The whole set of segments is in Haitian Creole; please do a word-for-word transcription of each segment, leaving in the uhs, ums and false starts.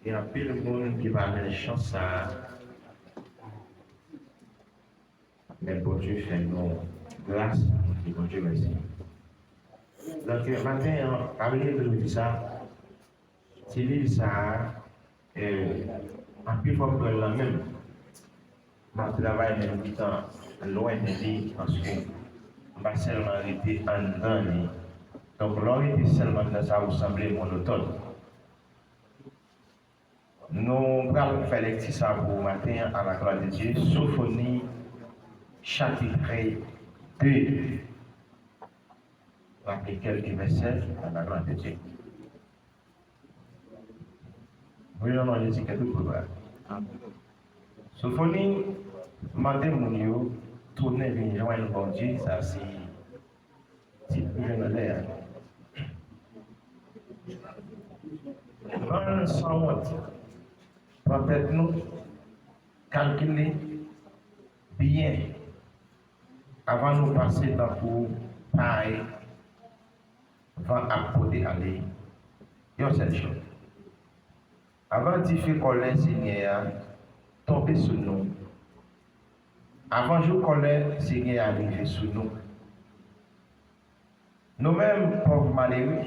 Gen anpil moun ki pa jwenn chans sa a, men Bondye fè nou gras, nou di Bondye mèsi. Donk, maten an, pa bliye toujou di sa, ti liv sa a, eh, anpil fwa m pran l nan men m. M ap travay, men m gentan lwen de li, paske m pa sèlman rete anndan li. Donk, lè w rete sèlman anndan sa, ou sanble monotòn. Nou pral fè lèkti sa pou maten an, à la gloire de Dieu, Sofoni, chapitre de. N ap li kèlke vèsè, à la gloire de Dieu. Wi, nan non Jezi, ke tout pèp la. Sofoni mande moun yo tounen vin jwenn Bondye, sa se tit ki vin nan lè a. Bann sanwont, pran tèt nou, kalkile byen avan nou pase tankou pay van ap pote ale yon sèl jou. Avan dife kòlè Senyè a tonbe sou nou, avan jou kòlè Senyè a rive sou nou, nou menm pòv malere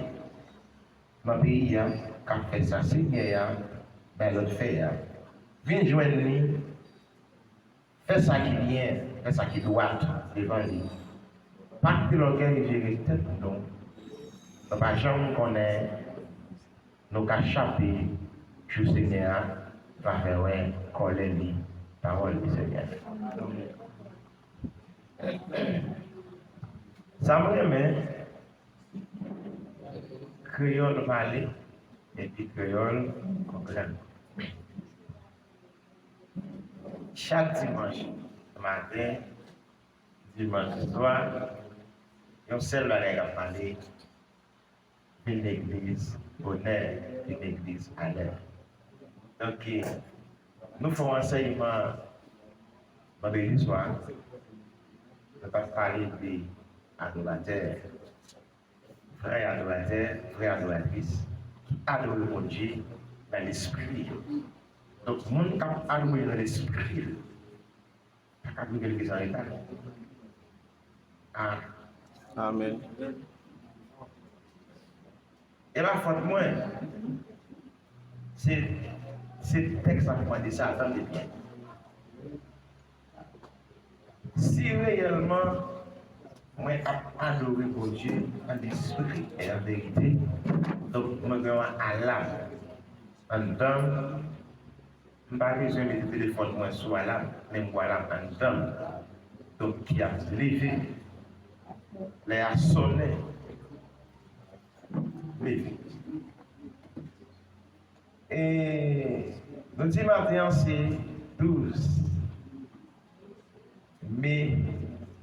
nan peyi a k ap fè sa Senyè a bay lòd fè a, vin jwenn li. Fè sa ki byen, fè sa ki dwat devan li. Pa kite lògèy jere tèt nou. Nou pa janm konnen nou ka chape jou Senyè a va fè wè kòlè li, pawòl li Senyè. Sa m renmen, kreyòl pale, epi kreyòl konprann. Chak dimanch maten, dimanch swa, yon sèl bagay k ap pale, vin legliz bonè, vin legliz alè. Donk, nou fè yon ansèyman vandredi swa, nou t ap pale de adoratè. Vrè adoratè, vrè adoratris ki adore Bondye nan lespri li. Donk, moun k ap adore nan lespri li pa ka rive legliz an reta. A. Amèn. E pa fòt mwen. Se, se tèks la ki mande sa, tande byen. Si reyèlman mwen ap adore Bondye an lespri e an verite, donk mwen gen yon alam anndan m, m pa bezwen mete telefòn mwen sou alam, men m gen alam anndan m, donk ki ap leve lè a sonnen, leve. E nou di maten an se douz me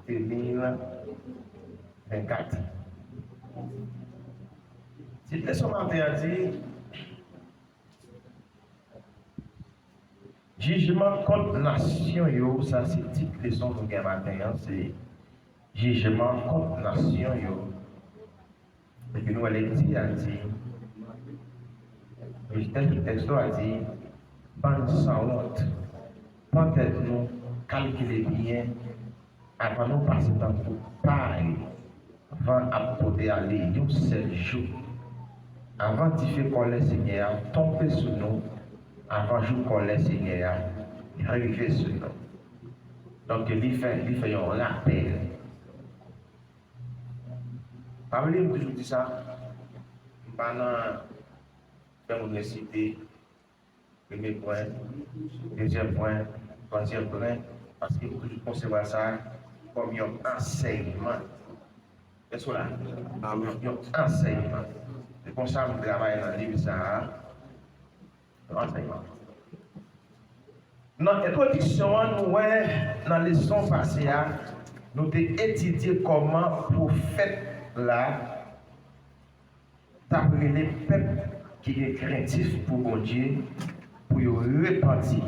de mil vennkat. Tit leson maten an di, jijman kont nasyon yo, sa se tit leson nou gen maten an, se jijman kont nasyon yo. Epi nou wè lekti a di, tèks, tèks la di, bann sanwont, pran tèt nou, kalkile byen, avan nou pase tankou pay van ap pote ale yon sèl jou. Avan dife kòlè Senyè a tonbe sou nou, avan jou kòlè Senyè a rive sou nou. Donk, li fè, li fè yon rapèl. Pa bliye m toujou di sa, m pa nan fè moun resite premye pwen, dezyèm pwen, twazyèm pwen, paske m toujou konsevwa sa kòm yon ansèyman. Èske w la? Amèn. Yon ansèyman. Se konsa m travay nan liv sa a. Yon ansèyman. Nan entwodiksyon an, nou wè nan leson pase a, nou te etidye kòman pwofèt la t ap rele pèp ki gen krentif pou Bondye pou yo repanti.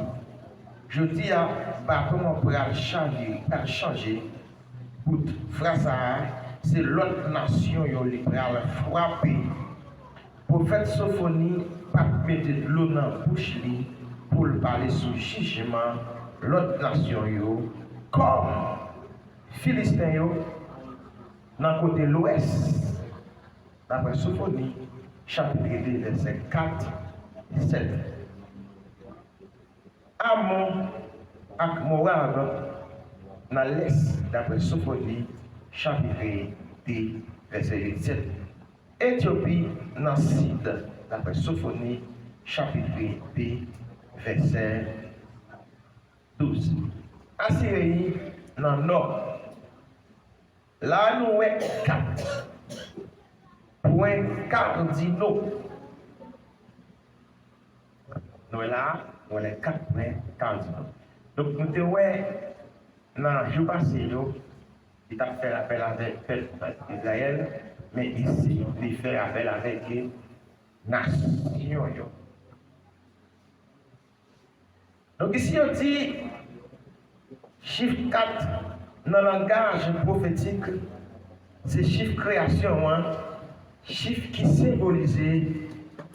Jodi a, baton an pral chaje, pral chanje bout. Fwa sa a, se lòt nasyon yo li pral frape. Pwofèt Sofoni p ap mete dlo nan bouch li pou l pale sou jijman lòt nasyon yo, kòm Filisten yo nan kote lwès, daprè Sofoni, chapit de, vèsè kat, sèt. Amon ak Mowab nan lès, daprè Sofoni, chapit de, vèsè uit, sèt. Etyopi nan sid, daprè Sofoni, chapit de, vèsè douz. Asiri nan nò. La a nou wè kat pwen kadino. Nou wè la a, nou wè lè kat pwen kadino. Donk, nou te wè nan jou pase yo, li t ap fè rapèl avèk pèp Izrayèl, men isi, li fè rapèl avèk nasyon yo. Donk, isi yo di, chif kat nan langaj pwofetik, se chif kreyasyon an, chif ki senbolize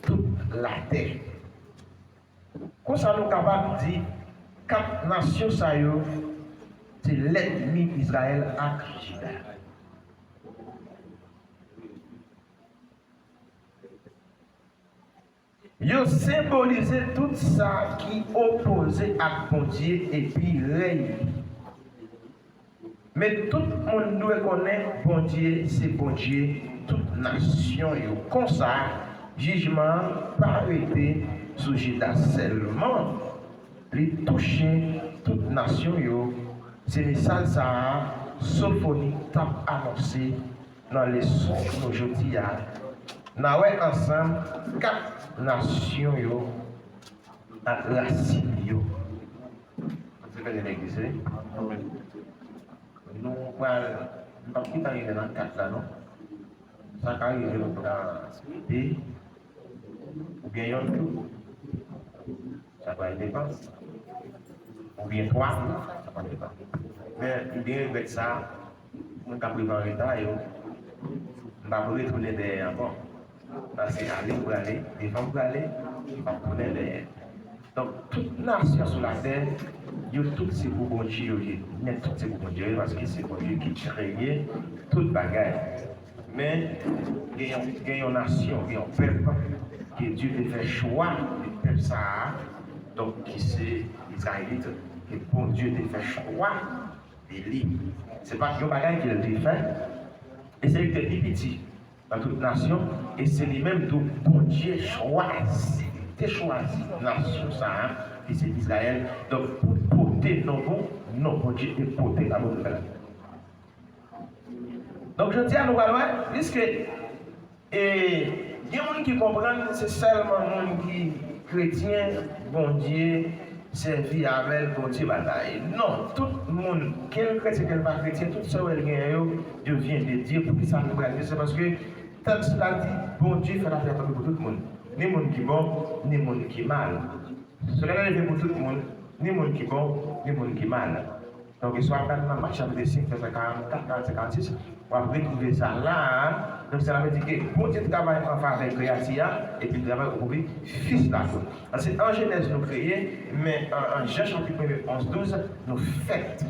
tout latè. Konsa, nou kapab di kat nasyon sa yo se lènmi Izrayèl ak Jida. Yo senbolize tout sa ki opoze ak Bondye epi rèy li. Men tout moun dwe konnen Bondye se Bondye tout nasyon yo. Konsa, jijman an pa rete sou Jida sèlman, li touche tout nasyon yo. Se mesaj sa a Sofoni t ap anonse nan leson nou jodi a. N a wè ansanm kat nasyon yo ak rasin yo. Se fè de legliz, wi. Nou pral, nou p ap gentan rive nan kat la, non. Sa ka rive nou pran de, oubyen yonn tou. Sa pral depann. Oubyen twa, sa pral depann. Men, m byen regrèt sa, moun k ap rive an reta yo, m p ap retounen dèyè ankò. Paske ale m prale, devan m prale, m p ap tounen dèyè. Donk, tout nasyon sou latè, yo tout se pou Bondye yo ye. Men tout se pou Bondye yo ye, paske se Bondye ki kreye tout bagay. Men, gen yon, gen yon nasyon, gen yon pèp ke Dye te fè chwa de pèp sa a, donk, ki se Izrayelit, ke Bondye te fè chwa de li. Se pa t yon bagay ke l te fè, e se li ki te pi piti nan tout nasyon, e se li menm tou Bondye chwazi, te chwazi nasyon sa a, ki se Izrayèl, donk, pou pote non bon, non Bondye, e pote la bon nouvèl la. Donk, jodi a, nou pral wè, piske, e, gen moun ki konprann se sèlman moun ki kretyen, Bondye sèvi avè l, Bondye batay. Non, tout moun, ke l kretyen, ke l pa kretyen, tout sa w wè l genyen yo, yo vyen de Dye. Poukisa nou pral di? Se paske tèks la di, Bondye fè latè tonbe pou tout moun. Ni moun ki bon, ni moun ki mal. Solèy la leve pou tout moun, ni moun ki bon, ni moun ki mal. Donk, si w ap gade nan Mak chapit senk, vèsè karannkat, karannsenk, karannsis, w ap retwouve sa la a. Donk, sa vle di ke Bondye travay an favè kreyati a, epi l travay o pwofi Fis la tou. An, se an Jenèz nou kreye, men an, an Jan chapit premye, onz, douz, nou fèt.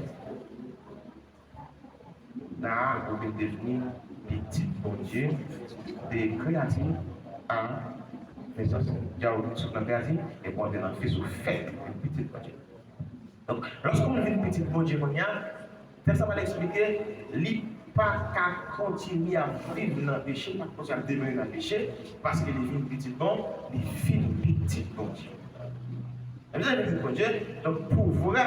La a, ou vin devni pitit Bondye, de kreyati a nesans. Dja ou sot nan kreyati, epi w antre nan Fis, ou fèt pitit Bondye. Donk, lòske moun vin pitit Bondye kounye a, tèks la pral eksplike, li pa ka kontinye ap viv nan peche, li pa ka kontinye ap demere nan peche, paske li vin pitit bon, li vin pitit Bondye. Li vin pitit Bondye, donk pouvwa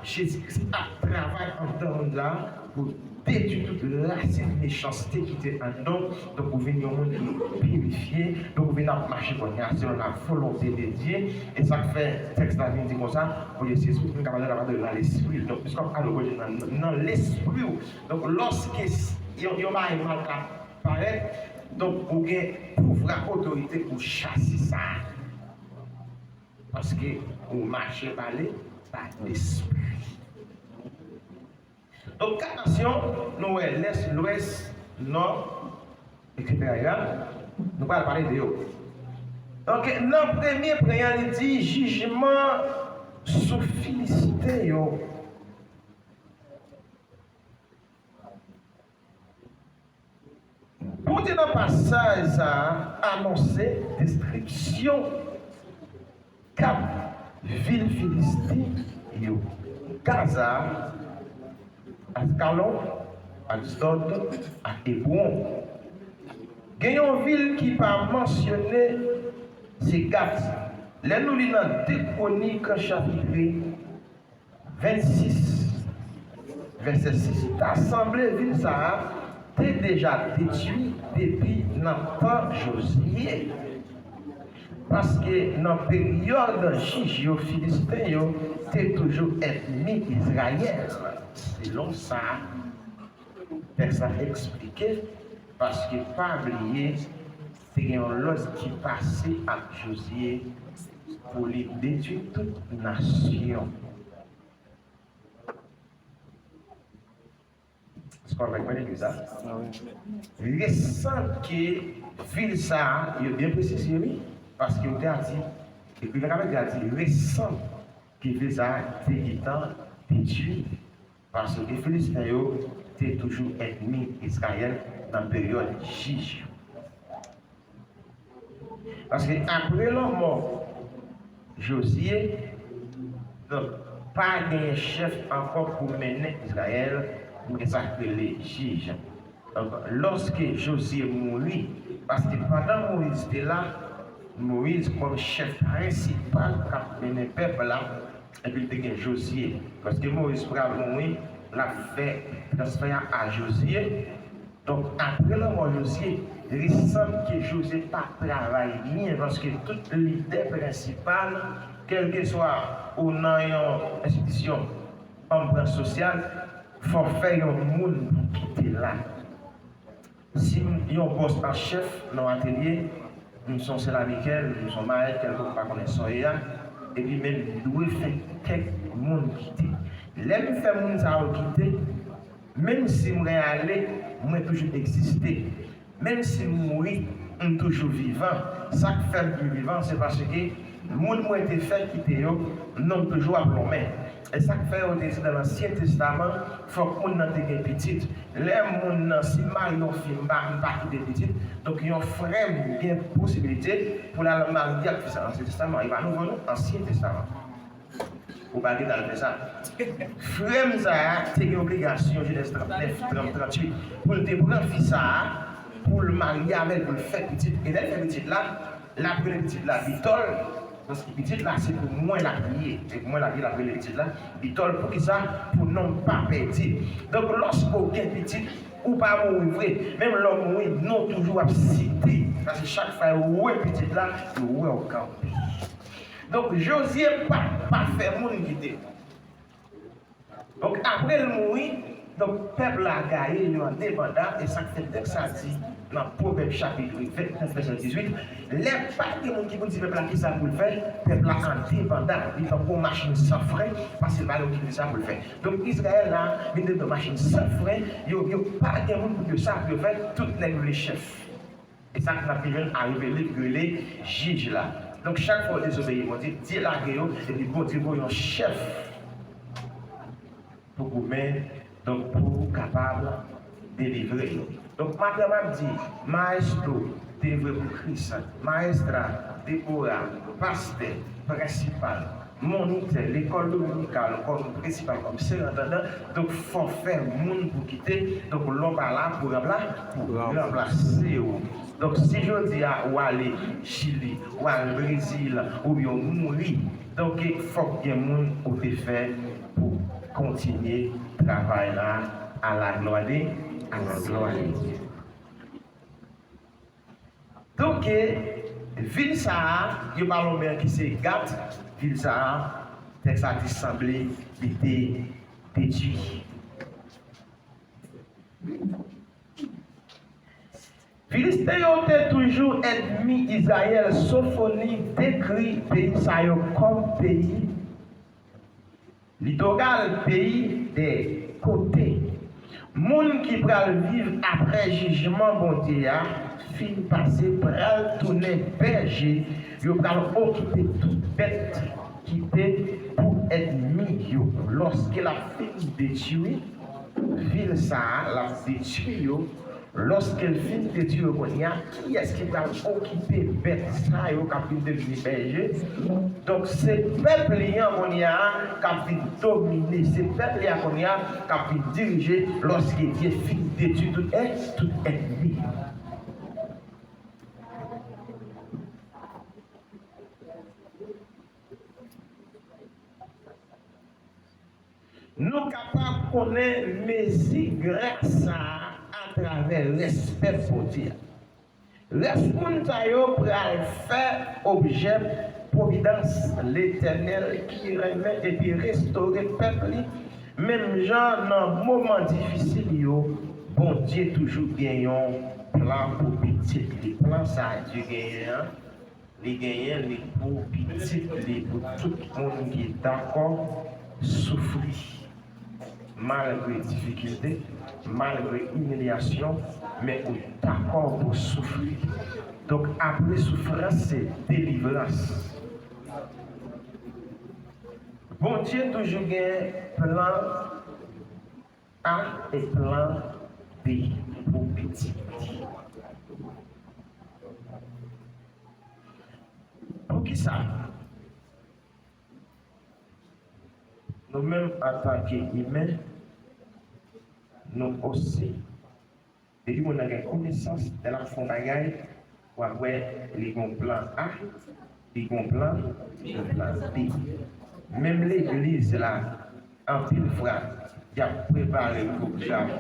Jezi Kris ap travay anndan moun la pou detwi tout rasin mechanste ki te anndan w. Donk, ou vin yon moun ki pirifye. Donk, ou vin ap mache kounye a selon la volonte de Dye. E sa k fè tèks la vin di konsa, Bondye se lespri, pou nou kapab adore l nan lespri. Donk, piske w adore Bondye nan, nan lespri w. Donk, lòske s-, yon, yon bagay mal ka parèt, donk, ou gen pouvwa, otorite pou chase sa. Paske ou mache pale pa lespri. Donk, kat nasyon, nou wè lès, lwès, nò, etsetera. Nou pral pale de yo. Donk, nan premye pwen an, li di jijman sou Filisten yo. Bondye nan pasaj sa a anonse destriksyon kat vil Filisti yo, Gaza, Askalon, Asdòd ak Ebwon. Gen yon vil ki pa mansyone, se Gat. Lè nou li nan de Kwonik chapit vennsis, vèsè sis, ta sanble vil sa a te deja detwi depi nan tan Jozye. Paske nan peryòd jij yo, Filisten yo te toujou ènmi Izrayèl. Selon sa tèks la eksplike, paske pa bliye, te gen yon lòd ki pase ak Jozye pou li detwi tout nasyon. Èske w avèk mwen legliz la? Resan ke vil sa a, yo byen presize, wi, paske yo te a di, ekriven k ap ekri a di, resan ke vil sa a te gentan detwi, paske Filisten yo te toujou ènmi Izrayèl nan peryòd jij yo. Paske apre lanmò Jozye, donk, pa genyen chèf ankò pou mennen Izrayèl, pou gen sa k rele jij. Donk, lòske Jozye mouri, paske pandan Moyiz te la, Moyiz kòm chèf prensipal k ap mennen pèp la, epi l te gen Jozye. Lòske Moyiz pral mouri, l ap fè transfè a a Jozye. Donk, apre lanmò Jozye, li sanble ke Jozye pa travay byen, paske tout lidè prensipal, kèlkeswa ou nan yon enstitisyon, manm branch sosyal, fò w fè yon moun pou kite la. Si m yon bòs an chèf nan yon atelye, m se yon Sen Amikèl, m se yon Mayèt, kèlkonk m pa konnen sa w ye a, epi men m dwe fè kèk moun kite. Lè m fè moun sa yo kite, menm si mwen ale, mwen toujou egziste. Menm si m mouri, m toujou vivan. Sa k fè m toujou vivan, se paske moun mwen te fè kite yo, non m toujou ap lonmen. E sa k fè yo te di nan Ansyen Testaman, fòk moun nan te gen pitit. Lè moun nan, si m marye yon fi, m pa, m pa kite pitit, donk yon frè m gen posibilite pou l al marye ak fi sa. Ansyen Testaman, e pa Nouvo non, Ansyen Testaman. Ou pa gen dwa fè sa. Frè m sa a te gen obligasyon, Jenèz trannèf, trant, trannwit, pou l te pran fi sa a, pou l marye avè l, pou l fè pitit. E lè l fè pitit la, l ap rele pitit la Bitòl, paske pitit la se pou mwen l ap ye. Se pou mwen l ap ye, l ap rele pitit la Bitòl. Poukisa? Pou non m pa pèdi. Donk, lòske w gen pitit, ou pa mouri vre. Menm lè w mouri, non w toujou ap site. Paske chak fwa yo wè pitit la, yo wè w kanpe. Donk, Jozye pa, pa fè moun kite. Donk, apre l mouri, donk, pèp la gaye, yo an debandad, e sa k fè tèks la di nan Pwovèb chapit vennèf, vèsè dizuit, lè pa gen moun ki pou di pèp la kisa pou l fè, pèp la an debandad, li tankou yon machin san fren, paske l pa gen moun ki pou di sa pou l fè. Donk, Izrayèl la vin devan machin san fren, yo, yo pa gen moun pou di yo sa pou yo fè, tout nèg vle chèf. E sa k ap pi jwenn arive li k rele jij la. Donk, chak fwa yo dezobeyi Bondye, Dye lage yo, epi Bondye voye yon chèf pou goumen, donk, pou kapab delivre yo. Donk, maten m ap di, maestro, devwe pou Kris, maestra, Debora, pastè, prensipal, monitè, lekòl dominikal, kòm prensipal, kòm sirentandan, donk, fò fè moun pou kite, donk, lè w pa la pou ranpla-, pou ranplase w. Donk, si jodi a ou ale Chili, ou al Brezil, oubyen ou mouri, donk, fòk gen moun ou te fè pou kontinye travay la, à la gloire de, à la gloire de Dieu. Donk, vil sa a, yo pa lonmen an ki se Gat, vil sa a, tèks la di sanble li te detwi. Filisten yo te toujou ènmi Izrayèl. Sofoni dekri peyi sa yo kòm peyi litoral, peyi dè kote. Moun ki pral viv apre jijman Bondye a, fin pase pral tounen bèje, yo pral okipe tout bèt ki te pou ènmi yo. Lòske l ap fin detwi vil sa a, l ap detwi yo. Lòske l fin detwi yo kounye a, kiyès ki pral okipe bèt sa yo k ap vin devni bèje? Donk, se pèp li an kounye a k ap vin domine, se pèp li a kounye a k ap vin dirije lòske Dye fin detwi tout è-, tout ènmi. Nou kapab konnen mezi gras sa a atravè rès pèp Bondye a. Rès moun sa yo pral fè objè pwovidans Letènèl ki renmen epi restore pèp li, menm jan nan moman difisil yo, Bondye toujou gen yon plan pou pitit li. Plan sa a Dye genyen an, li genyen li pou pitit li, pou tout moun ki dakò soufri. Malgre difikilte, malgre imilyasyon, men ou dakò pou soufri. Donk, apre soufrans, se delivrans. Bondye toujou gen plan A e plan B pou pitit li. Poukisa? Nou menm, antanke imen, nou osi, depi moun nan gen konesans, lè l ap fè yon bagay, w ap wè li gen plan A, li gen plan, li gen plan B. Menm legliz la, anpil fwa, y ap prepare pwogram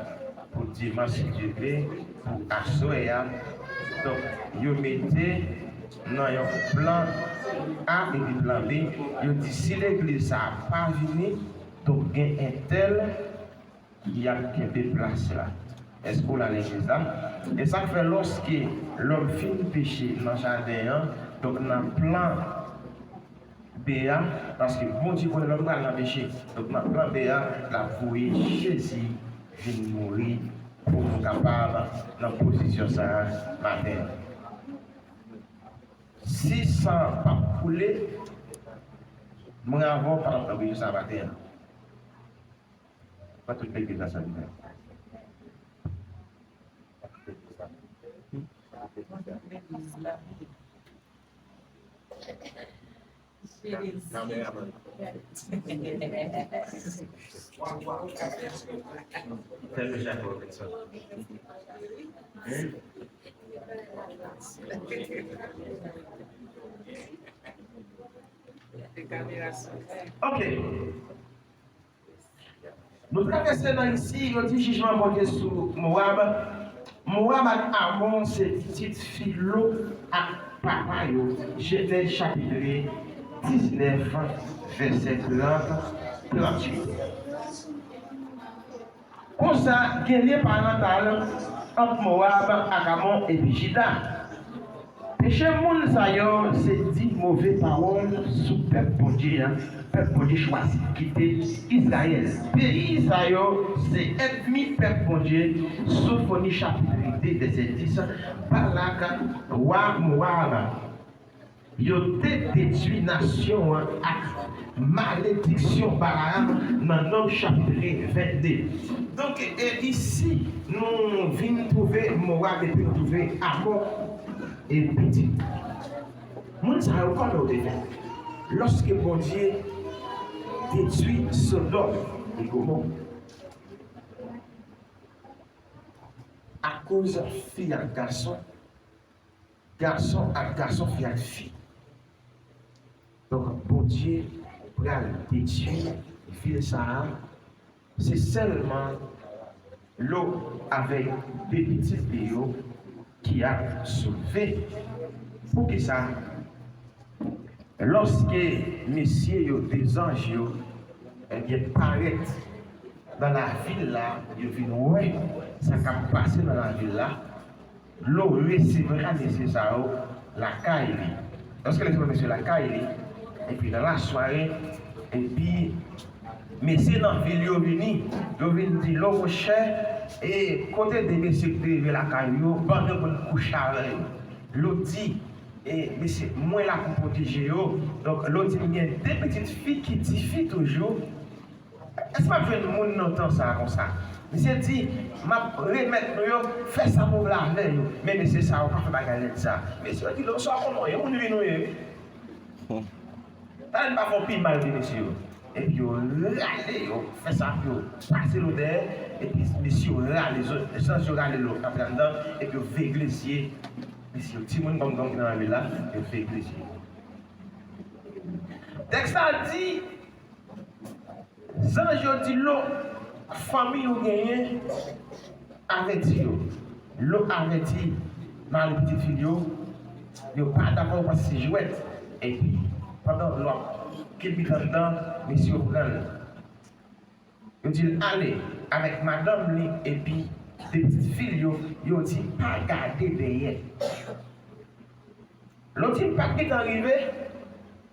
pou dimanch, si Dye vle, pou aswè a. Donk, yo mete nan yon plan A epi plan B. Yo di, si legliz sa a pa vini, donk gen entèl y ap kenbe plas la. Èske w la legliz la? E sa k fè lòske lòm fin peche nan jaden an, donk nan plan B a, paske Bondye konnen lòm pral nan peche. Donk nan plan B a, l ap voye Jezi vin mouri pou nou kapab nan pozisyon sa a maten an. Si san p ap koule, mwen avè w pa t ap nan pozisyon sa a maten an. Pa tout legliz la sa li fè. Ok. Nou travèse nan isi, yo di jijman Bondye sou Mowab. Mowab ak Amon se pitit fi Lo ak papa yo. Jenèz chapit diznèf, vèsè trant, tranntuit. Konsa, gen lyen parantal ant Mowab ak Amon epi Jida. Peche moun sa yo se di move pawòl sou pèp Bondye a, pèp Bondye chwazi, ki te Izrayèl. Peyi sa yo se ènmi pèp Bondye, Sofoni chapit de, vèsè dis, Balak, wa Mowab. Yo te detwi nasyon an ak malediksyon Balaam nan Nonm chapit vennde. Donk, e isi, nou vin twouve Mowab epi nou twouve Amon e pitit. Moun sa yo, kòman yo te fè? Lòske Bondye detwi Sodòm e Gomò, akoz fi ak gason, gason ak gason, fi ak fi. Donk, Bondye pral detwi vil sa a. Se sèlman Lo avèk de pitit li yo ki ap sove. Poukisa? Lòske mesye yo, de zanj yo, ebyen, parèt nan lavil la, yo vin wè sa k ap pase nan lavil la, Lo resevwa mesye sa yo lakay li. Lòske l resevwa mesye lakay li, epi nan lasware, epi mesye nan vil yo vini, yo vin di, Lo, monchè, E kote de mesye ki te rive lakay yo, ban de moun kouche avè yo. Lòt di, e mesye, mwen la pou pwoteje yo. Donk, lòt di, m gen de pitit fi ki tifi toujou. Èske m ap jwenn moun nan tan sa a konsa? Misye di, m ap remèt nou yo, fè sa pou w vle avè yo. Men mesye sa yo pa fè bagay lèd sa. Mesye yo di, lòt sa w konnen, yon moun vin nou ye. Talè n pa fè w pi mal ke mesye yo. Epi yo rale, yo fè sa pou yo pase lodè, epi mesye yo rale zòt, sans yo rale lòt antre anndan, epi yo veye glesye. Mesye yo, timoun kòm gang ki nan lame la, yo veye glesye. Tèks la di, zanj yo di Lòt, fanmi ou genyen, avèti yo. Lòt avèti mari pitit fi l yo, yo pa dakò, yo panse se jwèt. Epi, pandan Lòt ap kenbe anndan, mesye yo pran l. Yo di l ale avèk madanm li epi de pitit fi l yo, yo di pa gade dèyè. Lòt di m pa t gentan rive,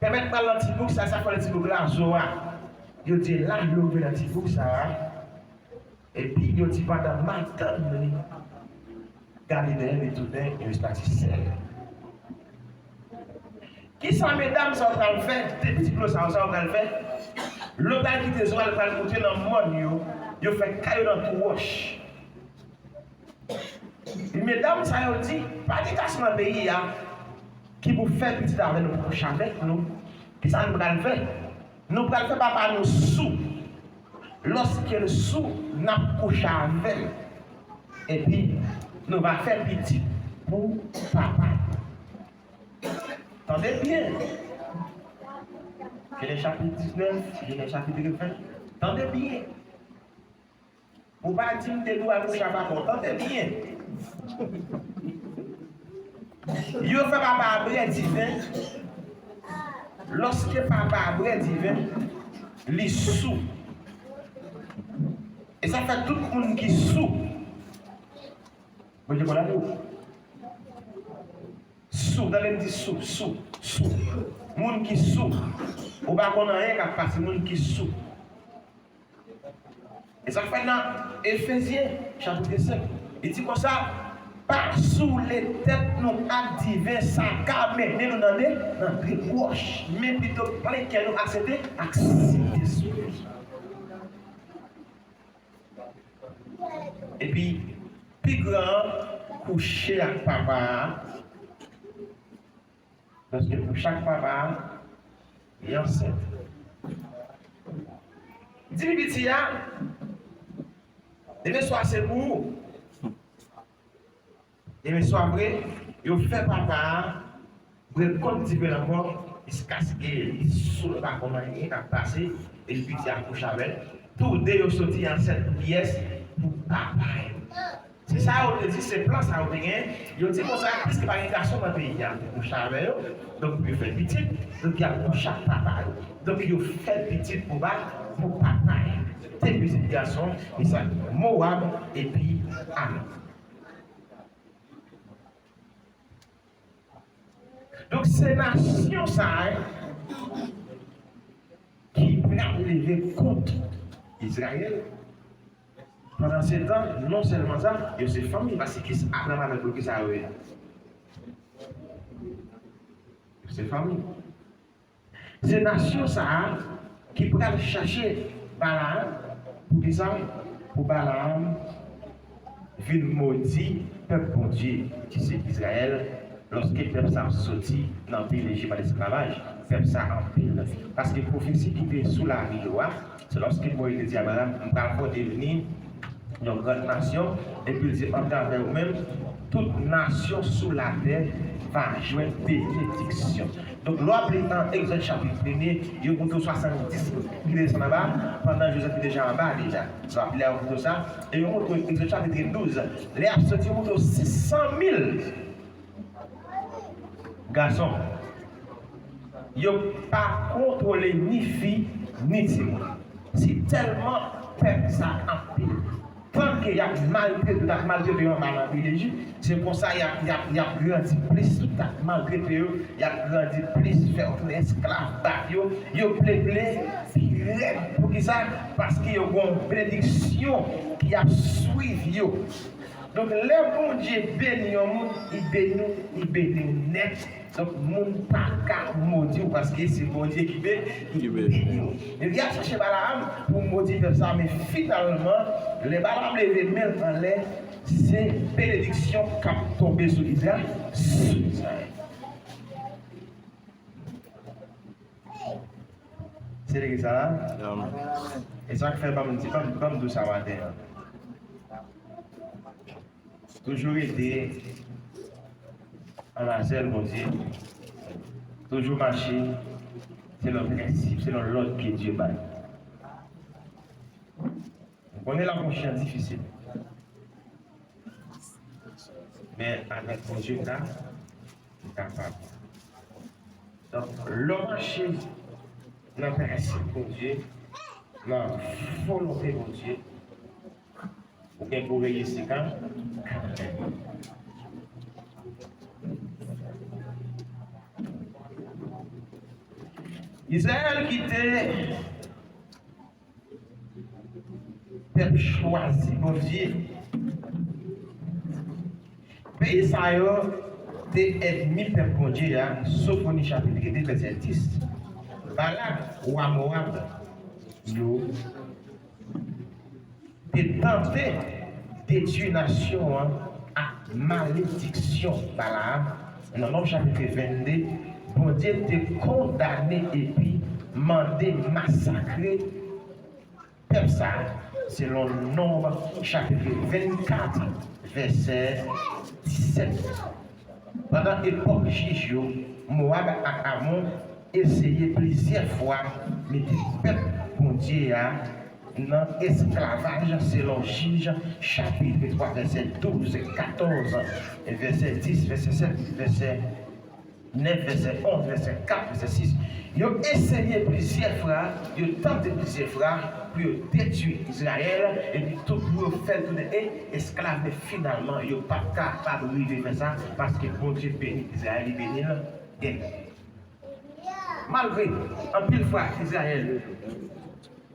pèmèt m al nan ti bouk sa, sa fè nan ti bouk la, Zoa. Yo di la, yo rive nan ti bouk sa a, epi yo di pandan madanm li gade dèyè li tounen, yo pati sèl. Kisa medam sa yo pral fè? De pitit Lòt sa yo, sa yo pral fè? Lòt pral kite Zoa, l pral moute nan mòn yo, yo fè kay yo nan twou wòch. Medam sa yo di, pa gen gason nan peyi a ki pou fè pitit avè nou, pou kouche avèk nou. Kisa nou pral fè? Nou pral fè papa nou sou. Lòske l sou, n ap kouche avè l. Epi, nou va fè pitit pou papa. Tande byen. Jenèz chapit diznèf, Jenèz chapit ven. Tande byen. Ou pa di m te dwe al kouche ak papa w, tande byen. Yo fè papa a bwè diven. Lòske papa a bwè diven, li sou. E sa fè tout moun ki sou, Bondye konn avè w. Sou, tande m di sou, sou, sou. Moun ki sou. Ou pa konn anyen k ap pase, moun ki sou. E sa k fè nan Efezyen, chapit senk, li di konsa, pa soule tèt nou ak diven, sa ka mennen nou nan de, nan debwòch, men pito plen kè nou ak sete, ak Sentespri. Epi, pi gran an kouche ak papa a, paske pou chak papa a, li ansent. Di piti a, demen swa se pou ou. Demen swa vre, yo fè papa a bwè kòk diven ankò, jiskaske li sou, l pa konn anyen k ap pase, e li piti a kouche avè l. Toude yo soti ansent pou kiyès? Pou papa yo. Se sa yo te di, se plan sa yo te gen. Yo di konsa, piske pa gen gason nan peyi a pou kouche avè yo, donk pou yo fè pitit, donk y ap kouche ak papa yo. Donk yo fè pitit pou pa, pou papa yo. De pitit gason, Isak, Mowab epi Amon. Donk, se nasyon sa a ki pral leve kont Izrayèl. Pandan se tan, non sèlman sa, yo se fanmi, paske kisa Abraram avèk yo, kisa yo ye? Yo se fanmi. Se nasyon sa a ki pral chache Balaam. Poukisa? Pou Balaam vin modi pèp Bondye, ki se Izrayèl, lòske pèp sa a ap soti nan peyi Lejip an esklavaj. Pèp sa a anpil. Paske pwofesi ki te sou lavi yo a, se lòske Bondye te di Abraram, "M pral fè w devni yon gran nasyon," epi l di, "Atravè ou menm, tout nasyon sou latè va jwenn benediksyon." Donk, lè w ap li nan Egzòd chapit premye, yo montre w swasanndis moun ki desann anba, pandan Jozèf te deja anba deja. Sa w ap li a, yo montre w sa, e yo montre w Egzòd chapit douz. Lè y ap soti, yo montre w sis san mil gason. Yo pa kontwole ni fi, ni timoun. Si tèlman pèp sa anpil, tanke y ap maltrete, y ap maltrete yo anba nan peyi Lejip, se konsa y ap, y ap, y ap grandi plis, tout y ap maltrete yo, y ap grandi plis, fè yo tounen esklav, bat yo, yo ple ple, pi rèd. Poukisa? Paske yo gen yon benediksyon ki ap swiv yo. Donk, lè Bondye beni yon moun, li beni w, li beni w nèt. Donk, moun pa ka modi w paske se Bondye ki be-, ki beni w. Yo, y ap chache Balaam pou modi pèp sa, men finalman, lè Balaam leve men l anlè, se benediksyon k ap tonbe sou Izra-, sou Izrayèl. Se legliz sa la? E sa k fè, ban m di, ban m, ban m di w sa maten an. Toujou rete ann a zèl Bondye. Toujou mache selon prensip, selon lòd ke Dye bay. M konnen la konsyans difisil. Men avèk Bondye, m ka, m kapab. Donk, lè w mache nan prensip Bondye, nan volonte Bondye, ou gen pou reyisi kan, kanmenm. Izrayèl ki te pèp chwazi Bondye. Peyi sa yo te ènmi pèp Bondye a, Sofoni chapit de, vèsè dis. Balak, wa Mowab yo, te tante detwi nasyon an ak malediksyon Balaam. Nan Nonm chapit vennde, Bondye te kondane epi mande masakre pèp sa a, selon Nonb chapit vennkat, vèsè disèt. Pandan epòk jij yo, Mowab ak Amon eseye plizyè fwa mete pèp Bondye a nan esklavaj, selon Jij chapit twa, vèsè douz, katòz, vèsè dis, vèsè sèt, vèsè nèf, vèsè onz, vèsè kat, vèsè sis. Yo eseye plizyè fwa, yo tante plizyè fwa pou yo detwi Izrayèl, epi tou pou yo fè l tounen e, esklav, men finalman, yo pa t kapab rive fè sa, paske Bondye beni Izrayèl, li beni l dènye. Malgre, anpil fwa, Izrayèl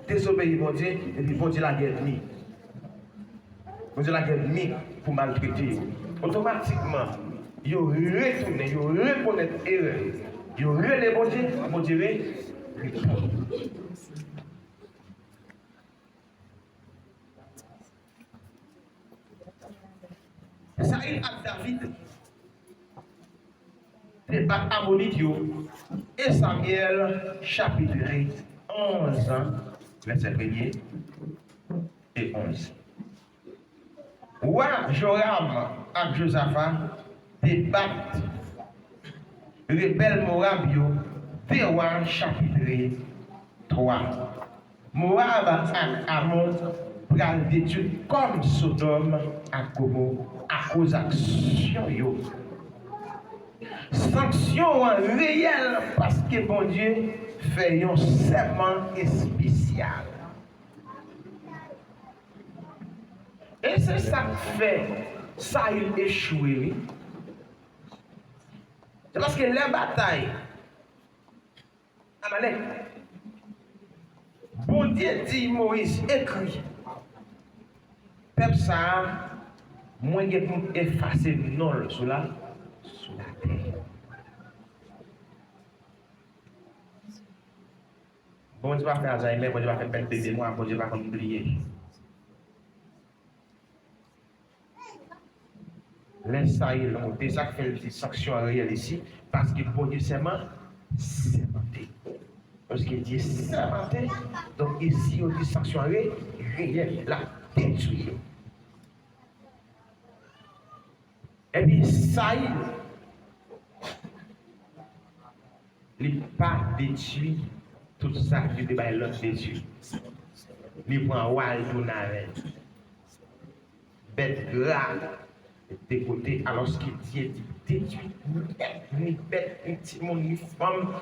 dezobeyi Bondye, epi Bondye lage ènmi. Bondye lage ènmi pou maltrete yo. Otomatikman, yo retounen, yo rekonèt erè yo. Yo rele Bondye, Bondye re-, reponn. Sayil ak David te bat Amonit yo, e Samyèl chapit onz, vèsè premye e onz. Wa Joram ak Jozafa te bat rebèl Mowab yo, de Wa chapit twa. Mowab ak Amon pral detwi kòm Sodòm ak Gomò akoz aksyon yo. Sanksyon an reyèl paske Bondye fè yon sèman espesyal. E se sa k fè Sayil echwe, wi. Se paske lè batay Amalèk, Bondye di Moyiz, ekri, pèp sa a, mwen gen pou m efase non l sou la, sou latè. Bondye pa fè Alzheimer, Bondye pa fè pèt de memwa, Bondye pa konn bliye. Lè Sayil monte, sa k fè l di sanksyon an reyèl isi, paske Bondye sèman, sèmante. Paske Dye sèmante, donk isi yo di sanksyon an re-, reyèl, l ap detwi yo. Epi Sayil, li pa detwi tout sa yo te bay lòd detwi. Li pran wa l tounen avè l. Bèt gra de kote, alòske Dye di detwi nèt, ni bèt, ni timoun, ni fanm,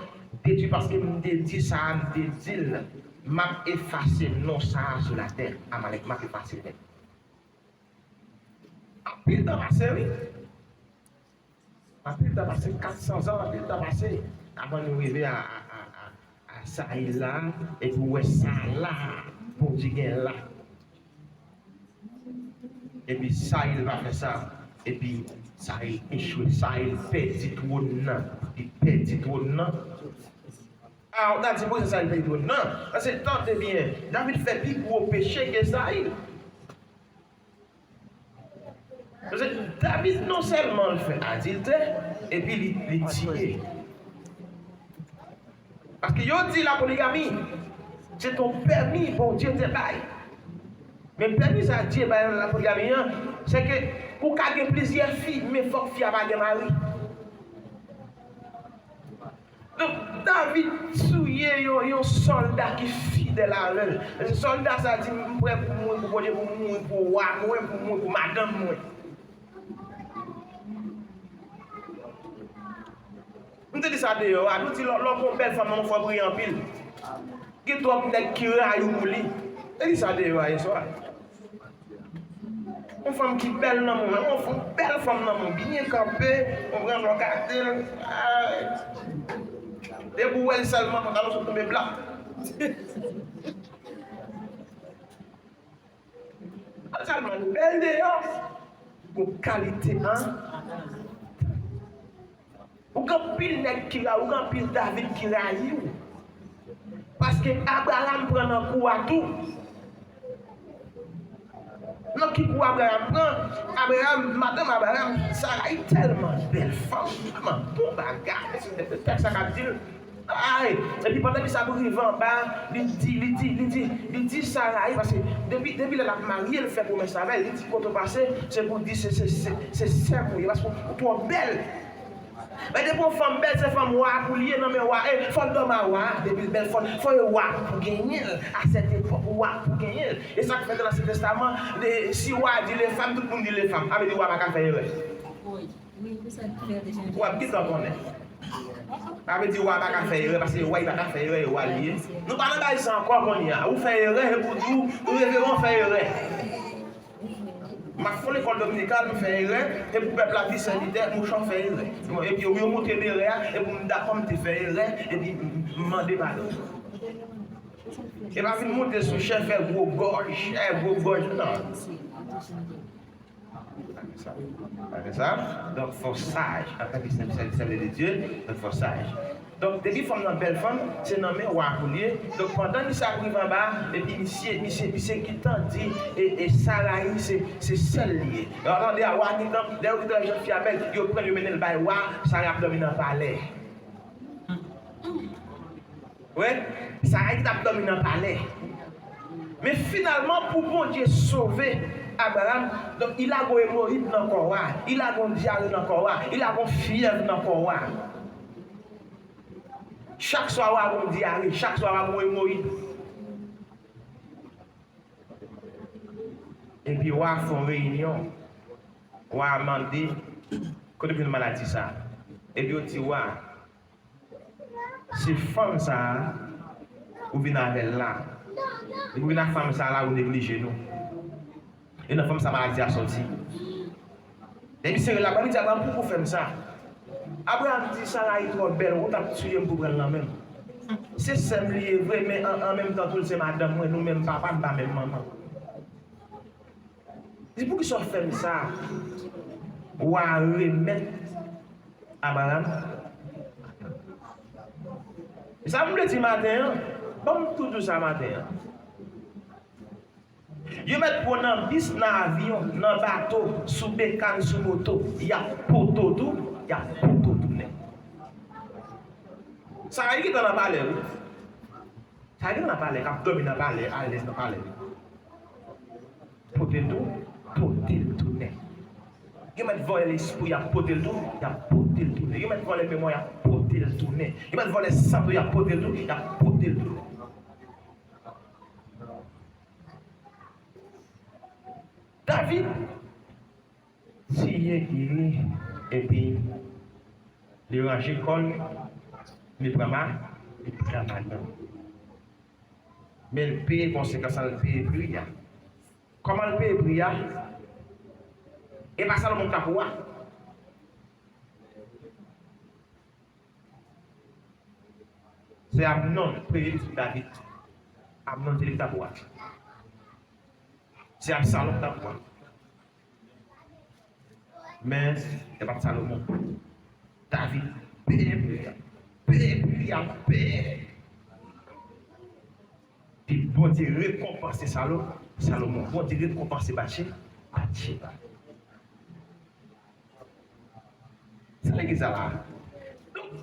detwi, paske m te di sa a, m te di l, m ap efase non sa a sou latè, Amalèk, m ap efase l nèt. Anpil tan pase, wi. Anpil tan pase, kat san zan, anpil tan pase, avan nou rive a, a, a, a, a Sayil la, epi w wè sa la, Bondye gen la. Epi Sayil pa fè sa, epi Sayil echwe, Sayil pèdi twòn nan, li pèdi twòn nan. A, w ta di, poukisa Sayil pèdi twòn nan? Paske, tande byen, David fè pi gwo peche ke Sayil. Paske David non sèlman l fè adiltè, epi li, li tiye. Paske yo di lapoligami, se yon pèmi Bondye te bay. Men pèmi sa Dye bay nan lapoligami an, se ke ou ka gen plizyè fi, men fòk fi a pa gen mari. Donk, David touye yon, yon sòlda ki fidèl avè l. Sòlda sa di, "M prè pou mouri pou Bondye, pou mouri pou wa mwen, pou mouri pou madanm mwen." M te di sa deyò a, nou di lè, lè w gon bèl fanm nan men w, fò w priye anpil. Gen twòp nèg ki rayi w pou li. M te di sa deyò a yè swa. Yon fanm ki bèl nan men w, yon fanm, bèl fanm nan men w, byen kanpe, w konprann, lè w gade l, ay. Depi w wè l sèlman, pantalon sot tonbe blap. Pantalon bèl deyò, gon kalite an. Ou gen anpil nèg ki rayi w, ou gen anpil David ki rayi w. Paske Abraram pran nan kou a tou. Nan ki kou Abraram pran? Abraram, madanm Abraram, Sarayi tèlman bèl fanm, tèlman bon bagay. Se tèks sa k ap di l. Ay, epi pandan misye ap rive anba, li di, li di, li di, li di Sarayi, paske depi, depi lè l ap marye, l fè pwomès avè l, li di, "Kote w pase, se pou w di se, se, se, se sè m ou ye, paske ou twò bèl." Men depi yon fanm bèl, se fanm wa pou l ye, nan men wa, e, fò l dòmi a wa, depi l bèl, fò, fò e wa pou genyen l, a sèt epòk, wa pou genyen l. E sa k fè nan Ansyen Testaman, de, si wa di les femmes, tout moun di les femmes, sa vle di wa pa ka fè erè. W ap gentan konnen. Sa vle di wa pa ka fè erè, paske wa pa ka fè erè, e wa li ye. Nou pa nan bagay sa ankò kounye a. Ou fè erè, e pou di w, ou reveran fè erè. M ap fè yon lekòl dominikan, m fè erè, e pou pèp la di sèvitè, mouchwa fè erè. Epi yo, yo montre m erè a, e pou m dakò m te fè erè, epi m, m mande padon. E pa vin monte sou chè, fè gwo gòj, fè gwo gòj, non. Pa fè sa. Pa fè sa. Donk, fò w saj. Antanke sèvitè de Dye, donk fò w saj. Donk, depi fanm nan bèl fanm, se nan men wa pou l ye. Donk, pandan misye ap rive anba, epi misye, misye, misye gentan di, e, e Sarayi, se, se sè l li ye. E w ap tande a, wa gentan, lè yo gentan wè jan fi a bèl, yo pran l, yo mennen l bay wa, Sarayi ap dòmi nan palè. Wi, Sarayi ki t ap dòmi nan palè. Men finalman, pou Bondye sove Abraram, donk, il a gon emoyid nan kò a, il a gon dyare nan kò a, il a gon fyèv nan kò a. Chak swa, w a gon dyare, chak swa, w a gon emoyid. Epi, wa fè yon reyinyon. Wa mande, kote w jwenn maladi sa a? Epi, yo di wa, se fanm sa a, ou vin avè l la. Depi w vin ak fanm sa a la, ou neglije nou. E nan fanm sa maladi a sòti. Depi se rele Abraram, li di Abraram, "Pouki w fè m sa?" Abraram di, "Sarayi twò bèl, ou t ap tiye m pou pran l nan men m. Se sè m li ye vre, men an, an menm tan tou, l se madanm mwen, nou menm papa, n pa menm manman." Li di, "Poukisa w fè m sa?" Wa remèt Abraram. E sa m vle di maten an, ban m tou di w sa maten an. Yo mèt pran w nan bis, nan avyon, nan bato, sou bekàn, sou moto, y ap pote w tou, y ap pote w tounen. Sarayi gentan nan palè, wi. Sarayi gentan nan palè, k ap dòmi nan palè, alèz nan palè. Pote l tou, pote l tounen. Yo mèt vòlè lespri w, y ap pote l tou, y ap pote l tounen. Yo mèt vòlè memwa w, y ap pote l tounen. Yo mèt vòlè sante w, y ap pote l tou, y ap pote l tounen. David tiye Iri, epi li ranje kò l, li pran ma, li pran madanm. Men l peye konsekans lan, l peye pri a. Kòman l peye pri a? E pa Salomon k t ap wa. Se Amnòn, premye pitit David. Amnòn se li ki t ap wa. Se Absalom k t ap wa. Men, se pa t Salomon. David peye pri a. Peye pri a, peye. Epi Bondye rekonpanse Salo-, Salomon. Bondye rekonpanse Batche-, Batcheba. Sa legliz la la. Donk,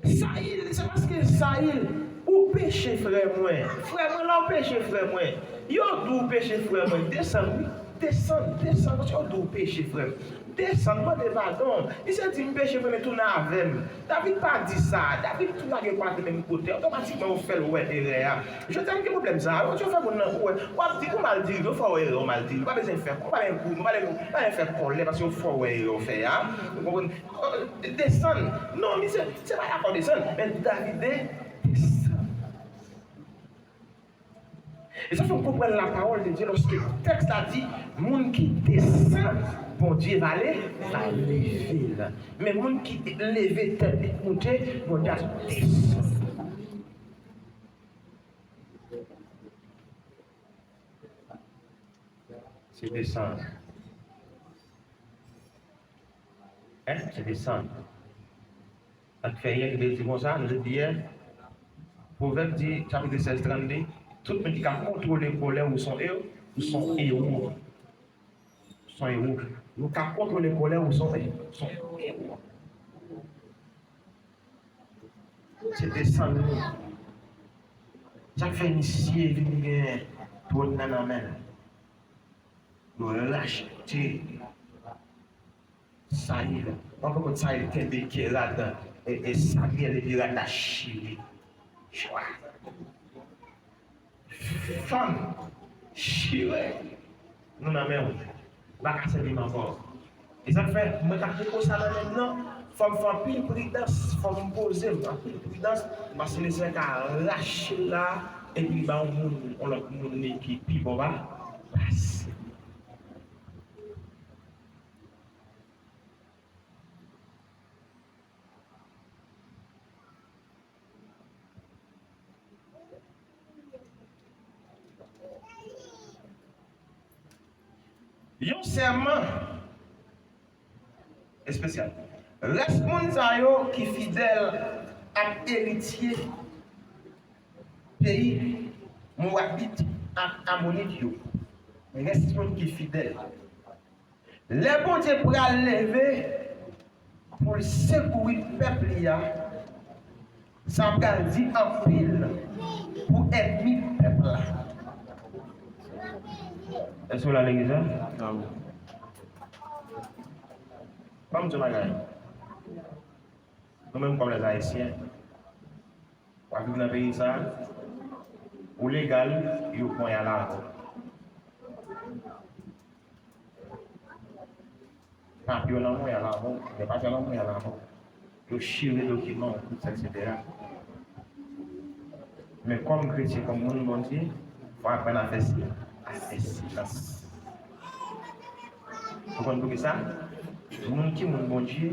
Sayil, se paske Sayil, ou peche, frè mwen. Frè mwen, la ou peche, frè mwen. Yo di w peche, frè mwen. Desann, wi. Desann, desann, paske yo di w peche, frè m. Desann, mande padon. Misye di m peche, frè m, tounen avè m. David pa di sa. David tou lage pa te menm kote. Otomatikman, yo fè l wè erè a. Jodi a, m gen pwoblèm sa a. Yo fè moun nan, ou wè, w ap di, ou mal dirije, yo fè w erè, ou mal dirije. Ou pa bezwen fè, ou pa bezwen kou, ou pa bezwen, ou pa bezwen fè kòlè, paske yo fè w wè erè w fè a. Ou konprann? Desann. Non, misye, se pa afè desann, men David desann. E sa fè w konprann la parole de Dieu, lòske tèks la di, moun ki desann, Bondye va le-, va leve l. Men moun ki leve tèt li moute, Bondye ap desann. Se desann. Hein? Se desann. Sa k fè yè, Bib di konsa, nou te di yè, Pwovèb di, chapit sèz, trannde, tout moun ki ka kontwole kòlè ou son ewo, ou son ewo. Son ewo. Nou ka kontwole kòlè ou son, son ewo. Se desann li. Sa k fè misye vin gen twòn nan nan men l. Yo rachte Sayil. Mwen pa konn Sayil kenbe kè rad, e, e Samyèl epi rad la chire. Chwa. Fanm, chire. Nou nan men w. Ou pa ka sèvi m ankò. E sa k fè, mwen ka poko sa nan men m nan, fò m fè anpil pridans, fò m poze m, anpil pridans, paske Lesenyè ka rache l la, epi ba yon moun, yon lòt moun li ki pi bon pa, pase. Yon sèman espesyal. Rès moun sa yo ki fidèl ak eritye peyi Mowabit ak Amonit yo. Rès moun ki fidèl. Lè Bondye pral leve pou l sekouri pèp li a, sa pral di anpil pou ènmi pèp la. Èske w la legliz la? Amen. Ban m di w bagay. Nou menm kòm lèzayisyen, w ap viv nan peyi sa, ou legal, yo pran y al avè w. Papye w nan men w, y al avè w. Lè papye w nan men w, y al avè w. Yo chire dokiman w, tout sa, etsetera. Men kòm kretyen, kòm moun Bondye, fò aprann a fè si-, a fè silans. Ou konn poukisa? Moun ki moun Bondye,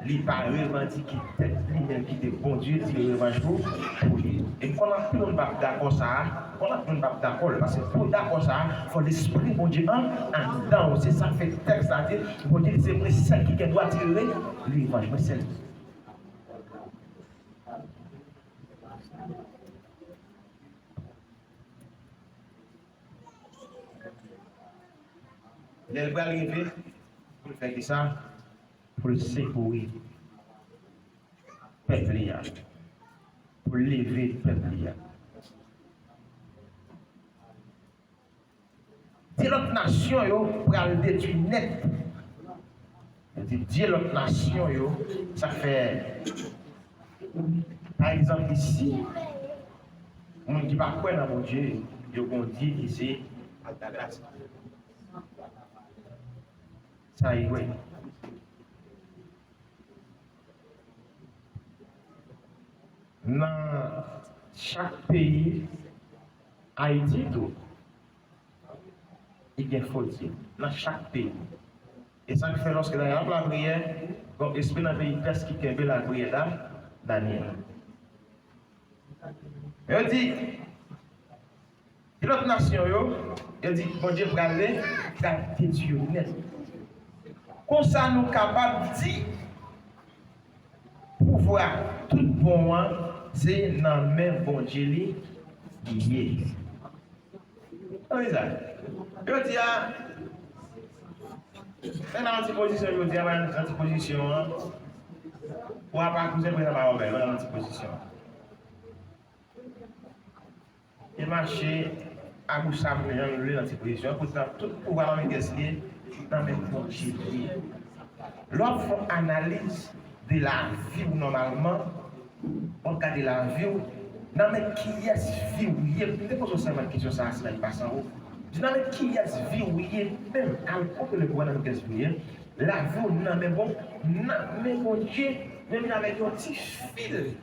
li pa revandike tèt li, men l kite Bondye tire revanj pou, pou li. E m konn anpil moun p ap dakò sa a, m konn anpil moun p ap dakò l, paske pou w dakò sa a, fò Lespri Bondye an, anndan w. Se sa k fè tèks la di, Bondye di, se mwen sèl ki gen dwa tire revanj, mwen sèl. Lè l pral rive, pou l fè kisa? Pou l sekouri pèp li a. Pou l leve pèp li a. Dye lòt nasyon yo pral detwi nèt. Yo di Dye lòt nasyon yo, sa fè, pa egzanp, isi, moun ki pa kwè nan Bondye, yo gon Dye ki se Altagras. Sa e vre. Nan chak peyi, Ayiti tou, li gen fo dye nan chak peyi. E sa k fè lòske Danyèl ap lapriyè, gon espri nan peyi Pès ki kenbe lapriyè Da-, Danyèl. Yo di, lòt nasyon yo, yo di Bondye prale, pral detwi yo nèt. Konsa nou kapab di pouvwa tout bon an se nan men Bondye li ye. Tande sa. Yo di a, men nan antipozisyon, yo di a, men nan antipozisyon an, pou apa kouzen prezidan pa wè, men nan antipozisyon. E mache a gouch sa vle jan l vle nan ti pozisyon. Poutan, tout pouvwa nan men kiyès li ye? Nan men Bondye li ye. Lè w ap fè yon analiz de lavi w nòmalman, w ap gade lavi w, nan men kiyès vi w ye? M te poze w sèlman kesyon sa a semèn pase an, wi. Di nan men kiyès vi w ye menm? Al kote le pouvwa nan men kiyès vi w ye? Lavi w nan men bon, nan men Bondye, men vin avèk yon ti fil.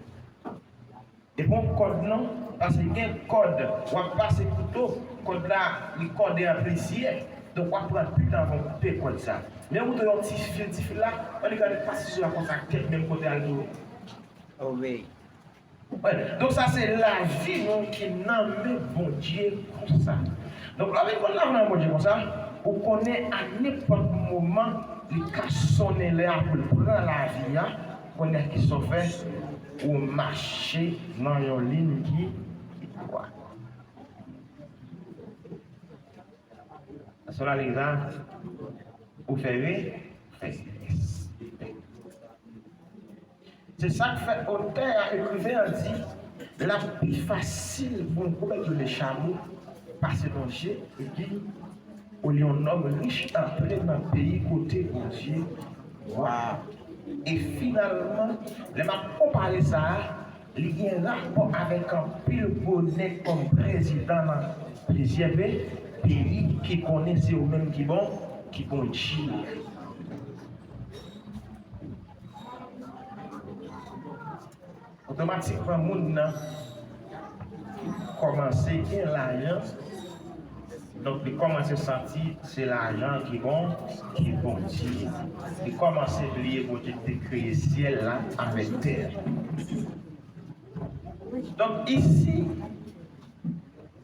Epi yon kòd non, paske gen kòd, w ap pase kouto, kòd la, li kòde an plizyè. Donk, w ap pran pi tan avan w koupe kòd sa. Men kouto yon ti fil, ti fil la, ann gade pase sou la konsa, kèt menm kote al tou. Wi. Donk, sa se lavi nou ki nan men Bondye konsa. Donk, lè w vin konn lavi nan Bondye konsa, ou konnen a nenpòt moman, li ka sonnen lè a pou l pran lavi a, konnen kisa w fè, ou mache nan yon liy ki, ki dwat. Sa l ale la, ou fè re, fè respè. Se sa k fè otè a, ekriven an di, l ap pi fasil pou yon gwo bèt rele chamo pase lonje epi olye yon nonm rich antre nan peyi kote Bondye wa. E finalman, lè m ap konpare sa a, li gen rapò avèk anpil gwo nèg kòm prezidan nan plizyè pe-, peyi ki konnen se yo menm ki bon, ki Bondye. Otomatikman, moun nan kòmanse gen lajan. Donk, li kòmanse santi se lajan ki bon, ki Bondye. Li kòmanse bliye Bondye ki te kreye syèl la avèk tè a. Donk, isi,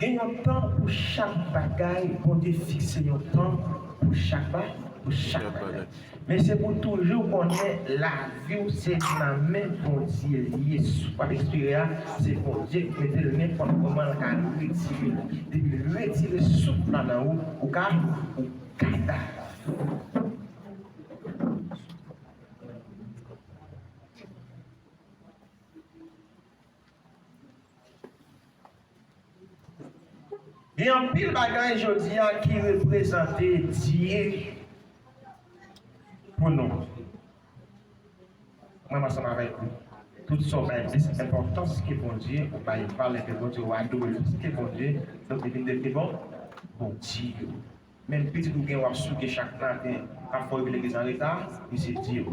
gen yon tan pou chak bagay, Bondye fikse yon tan pou chak ba-, pou chak bagay. Men se pou toujou konnen lavi w se nan men Bondye li ye. Souf w ap espire a, se Bondye ki mete l, nenpòt moman l ka retire l. Depi l retire souf la nan ou, ou ka, ou kadav. Gen anpil bagay jodi a ki reprezante Dye pou nou. Mwen, ansanm avèk ou, tout sa w bay plis enpòtans ke Bondye, ou bay valè ke Bondye, ou adore l plis ke Bondye, donk li vin devni bon, Bondye. Menm pitit ou gen w ap souke chak maten, k ap fè w rive legliz an reta, li se Dye w.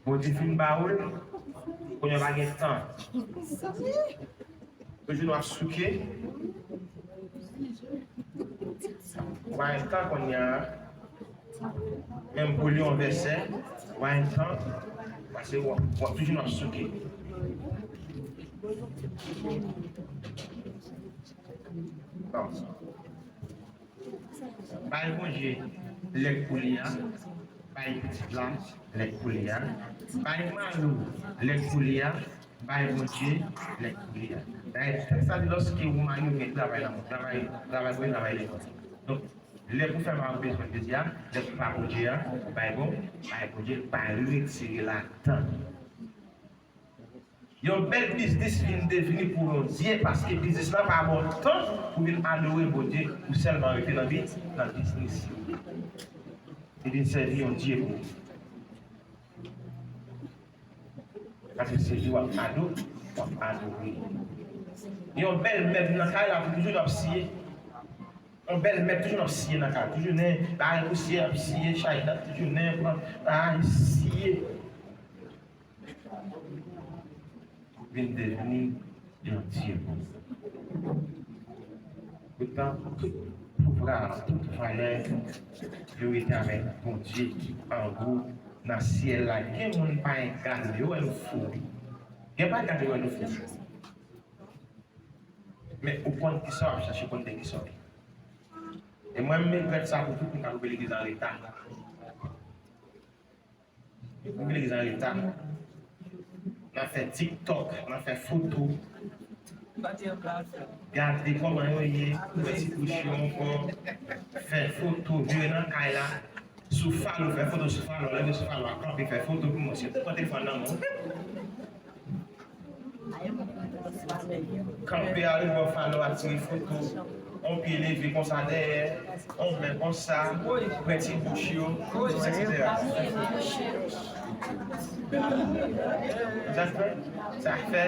Bondye fin ba ou l, kounye a pa gen tan. Toujou w ap souke. Ou pa gen tan kounye a. Menm pou li yon vèsè, ou pa gen tan. Paske w ap, w ap toujou w ap souke. Bon. Bay Bondye lè k pou li a, bay pitit la lè k pou li a, bay mari w lè k pou li a, bay Bondye lè k pou li a. Dayè, tèks la di, lòske ou mari, ou gen travay nan men w, travay, travay pou travay lekòl. Donk, lè pou fè mari w bezwen jodi a, lè pou pa Bondye a, bay bon, bay Bondye, pa retire ladan l. Yon bèl biznis vin devni pou yon dye, paske biznis la pa ba w tan pou vin adore Bondye, ou sèlman rete nan bi-, nan biznis. Li vin sèvi yon dye pou ou. Paske se li w ap ado-, w ap adore. Yon bèl mèb nan kay la, toujou n ap siye. Yon bèl mèb, toujou n ap siye nan kay. Toujou nen, bagay pou siye, ap siye, chay dat, toujou nen, pran, ay, siye. Vin devni yon dye pou ou. Poutan, tout Tout vra, tout valè, yo rete avèk Bondye ki anwo nan syèl la. Gen moun pa gen gade yo wè nou fou. Gen pa gade yo wè nou fou. Men ou konn kisa w ap chache, ou konn de kisa w ye. E mwen, m regrèt sa pou tout moun k ap ouvri legliz an reta. Ouvri legliz an reta. Nan fè TikTok, nan fè foto. Gade kòman yo ye, wè ti bouch yo ankò. Fè foto, vire nan kay la. Sou falo, fè foto sou falo, leve sou falo a, kanpe, fè foto pou mwen. Si w pran telefòn nan men w. Kanpe a rebò falo a, tire foto. On pye leve konsa dèyè, on men konsa, prè ti bouch yo, etsetera. Sa fè, sa fè,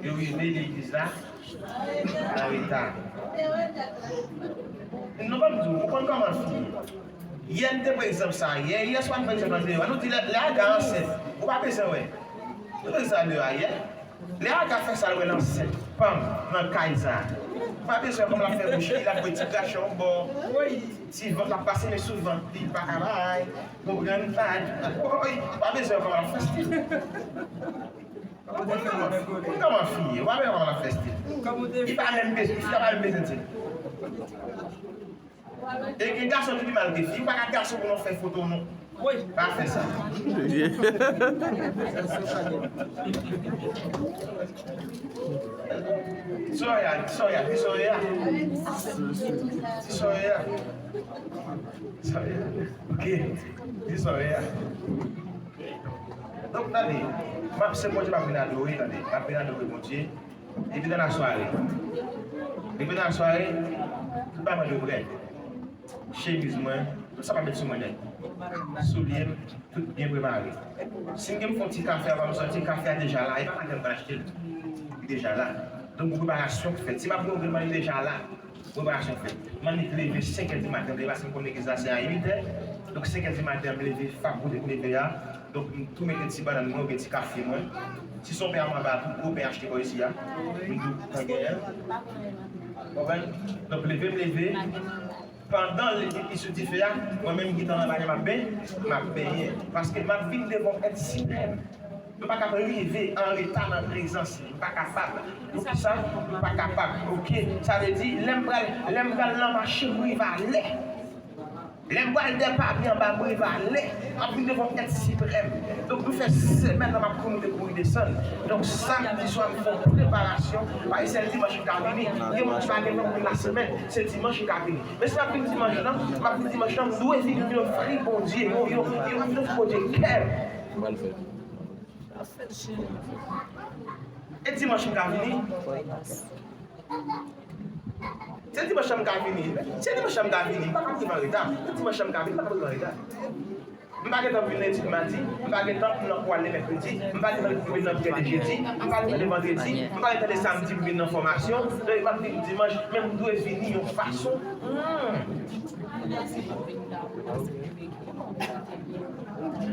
yo rive legliz la an reta. Non, ban m di w, ou konn kòman fi ye. Yè n te pran egzanp sa a, yè, yè swa n pran egzanp sa a, nou di lè, lè Aga ansent, ou pa bezwen wè. Nou pran egzanp sa a yè. Lè Aga fè sa, l wè l ansent, panm, nan kay sa a. Ou pa bezwen wè kòman l ap fè bouch li, l ap voye ti krache yon bò, ti vant, l ap pase men sou vant li, li pa ka bay, konprann, pa, woy, ou pa bezwen wè kòman l ap fè stil. Ou konn kòman fi ye, ou pa bezwen wè kòman l ap fè stil. Li pa menm bezwen, fi a pa menm bezwen di. E gen gason ki pi mal ke fi. Ou pa ka gason pou nou fè foto, non. Pa fè sa. Soraya, Soraya, di Soraya. Di Soraya. Soraya. Ok. Di Soraya. Donk, tande, m ap, se Bondye m ap vin adore, tande. M ap vin adore Bondye. Depi nan lasware. Depi nan lasware, tout bagay mwen dwe prè. Chemiz mwen, tout sa m ap met sou mwen nèt. Soulye m, tout byen prepare. Si m gen pou fè yon ti kafe, avan m soti, kafe a deja la, e pa maten m pral achte l. Li deja la. Donk, gon preparasyon k fèt. Si m ap gen yon grenn mannik, li deja la. Preparasyon fèt. Mannik leve senkè di maten, leve paske m konn legliz la se a uit è. Donk senkè di maten, m leve, fap kote m leve a. Donk m tou mete ti bannann mwen oubyen ti kafe mwen. Si se yon pen a mwen anba tou, gwo pen achte bò isi a. M tou pran genyen. Konprann? Donk leve m leve. Pandan l, li, li sou dife a, mwen menm m gentan anba a m ap ben, m ap benyen. Paske m ap vin devan yon èt siprèm. M pa ka rive an reta nan prezans li. M pa kapab. Poukisa? M pa kapab. Oke. Sa vle di, lè m pral, lè m pral nan mache, m rive alè. Lè m pral dèpapi anba, m rive alè. M ap vin devan yon èt siprèm. Donk, nou fè semèn nan m ap kouri monte, kouri desann. Donk, samdi swa, m fè yon preparasyon. Pa gen sèl dimanch ki ka vini. Gen moun ki pa gen tan pou vin lasemèn. Se dimanch ki ka vini. Men si m ap vin dimanch lan, m ap vin dimanch lan, m dwe vin, vin ofri Bondye, yon, yon, yon, vin ofri Bondye kè m. E dimanch m ka vini? Se dimanch m ka vini. Se dimanch m ka vini. M pa ka rive an reta. Se dimanch m ka vini, m pa ka rive an reta. M pa gen tan pou vin nan etid madi, m pa gen tan pou nan pwale mèkredi, m pa gen tan pou vin nan priyè de jedi, m pa gen tan de vandredi, m pa gen tan de samdi pou vin nan fòmasyon, donk m ap vin dimanch, men m dwe vini yon fason. Hmm.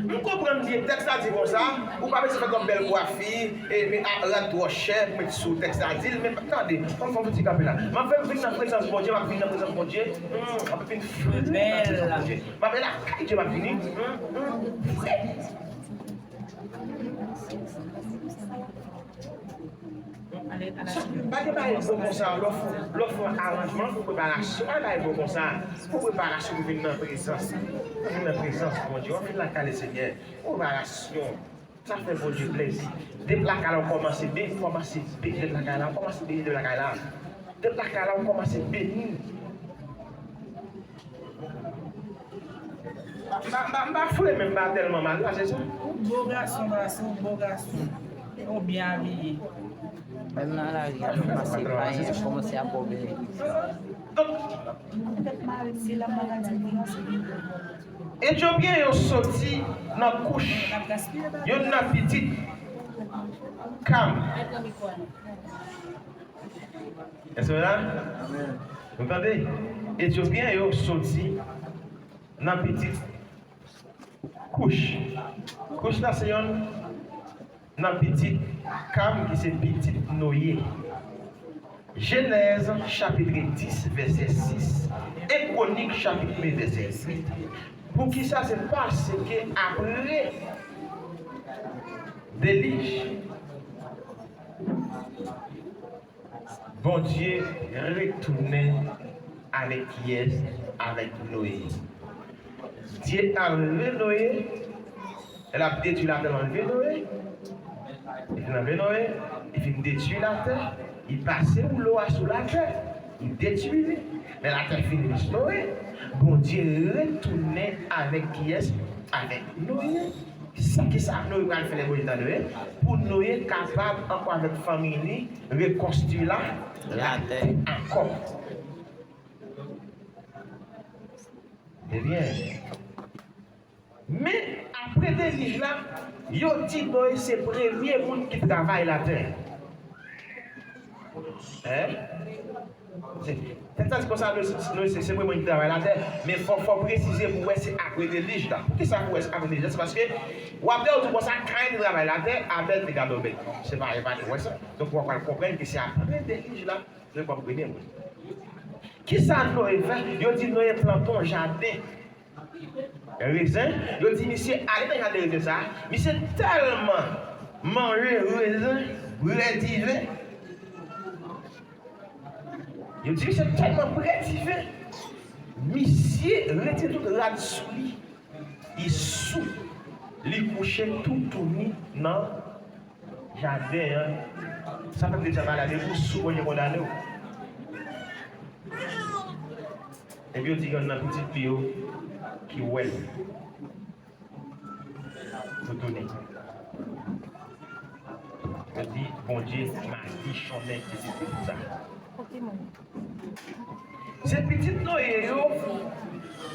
M konprann byen, tèks la di konsa, ou pa bezwen fè twòp bèl kwafi, e, men a, rad twò chè pou met sou tèks la di l, men tande, fò m fè yon ti kanpe la. M ap fè m vin nan prezans Bondye, m ap vin nan prezans Bondye, hmm, m ap vin fre nan prezans Bondye. M ap vin lakay Dye, m ap vini, hmm, hmm, fre. Pa gen bagay bon konsa, lè w fè, lè w fè aranjman pou preparasyon, pa gen bagay bon konsa. Pou preparasyon pou vin nan prezans, pou vin nan prezans Bondye, w ap vin lakay Lesenyè. Preparasyon, sa fè Bondye plezi. Depi lakay la w kòmanse beni, kòmanse beni, depi lakay la w kòmanse beni, depi lakay la. Depi lakay la w kòmanse beni. M pa, m pa, m pa fre, men m pa tèlman mal, pa se sa? Bo gason, pa se yon bo gason. Ou byen abiye. Menm nan lari a, nou pase pa anyen, kòmanse ap bo byen. Etwopyen yo soti nan Kouch, youn nan pitit Kam. Èske nou la? Nou tande? Etwopyen yo soti nan pitit Kouch. Kouch la se yonn nan pitit Kam ki se pitit Noye. Jenèz chapit dis, vèsè sis, e Kwonik chapit de, vèsè uit. Poukisa? Se paske apre delij, Bondye retounen avèk kiyès? Avèk Noye. Dye anleve Noye, lè l ap detwi latè, l anleve Noye. Li fin anleve Noye, li fin detwi latè, li pase woulo a sou latè, li detwi li. Lè latè fin restore, Bondye retounen avèk kiyès? Avèk Noye. Sa, kisa Noye pral fè lè Bondye nan Noye? Pou Noye kapab ankò avèk fanmi li rekonstwi la, latè ankò. Ebyen, men apre delij la, yo di Noye se premye moun ki travay latè. Hein? Se, tèt sa di konsa, Noye, Noye se, se premye moun ki travay latè, men fò, fò presize pou wè se apre delij la. Poukisa pou wè se apre delij la? Se paske w ap wè yo di konsa, Kayen te travay latè, Abèl te gade bèt. Se pa, e pa te wè sa. Donk, w ap pral konprann ke se apre delij la, Noye pran premye moun. Kisa Noye fè? Yo di Noye plante yon jaden rezen. Yo di misye ale nan jaden rezen sa a. Misye tèlman manje rezen, bwè diven. Yo di misye tèlman bwè diven, misye retire tout rad sou li. Li sou. Li kouche toutouni nan jaden an. Sa pèp de Dye a pale a, depi w sou, Bondye kondane w. Epi yo di yonn nan pitit li yo ki wè l toutouni. Yo di Bondye madichonnen pitit li konsa. Se pitit Noye yo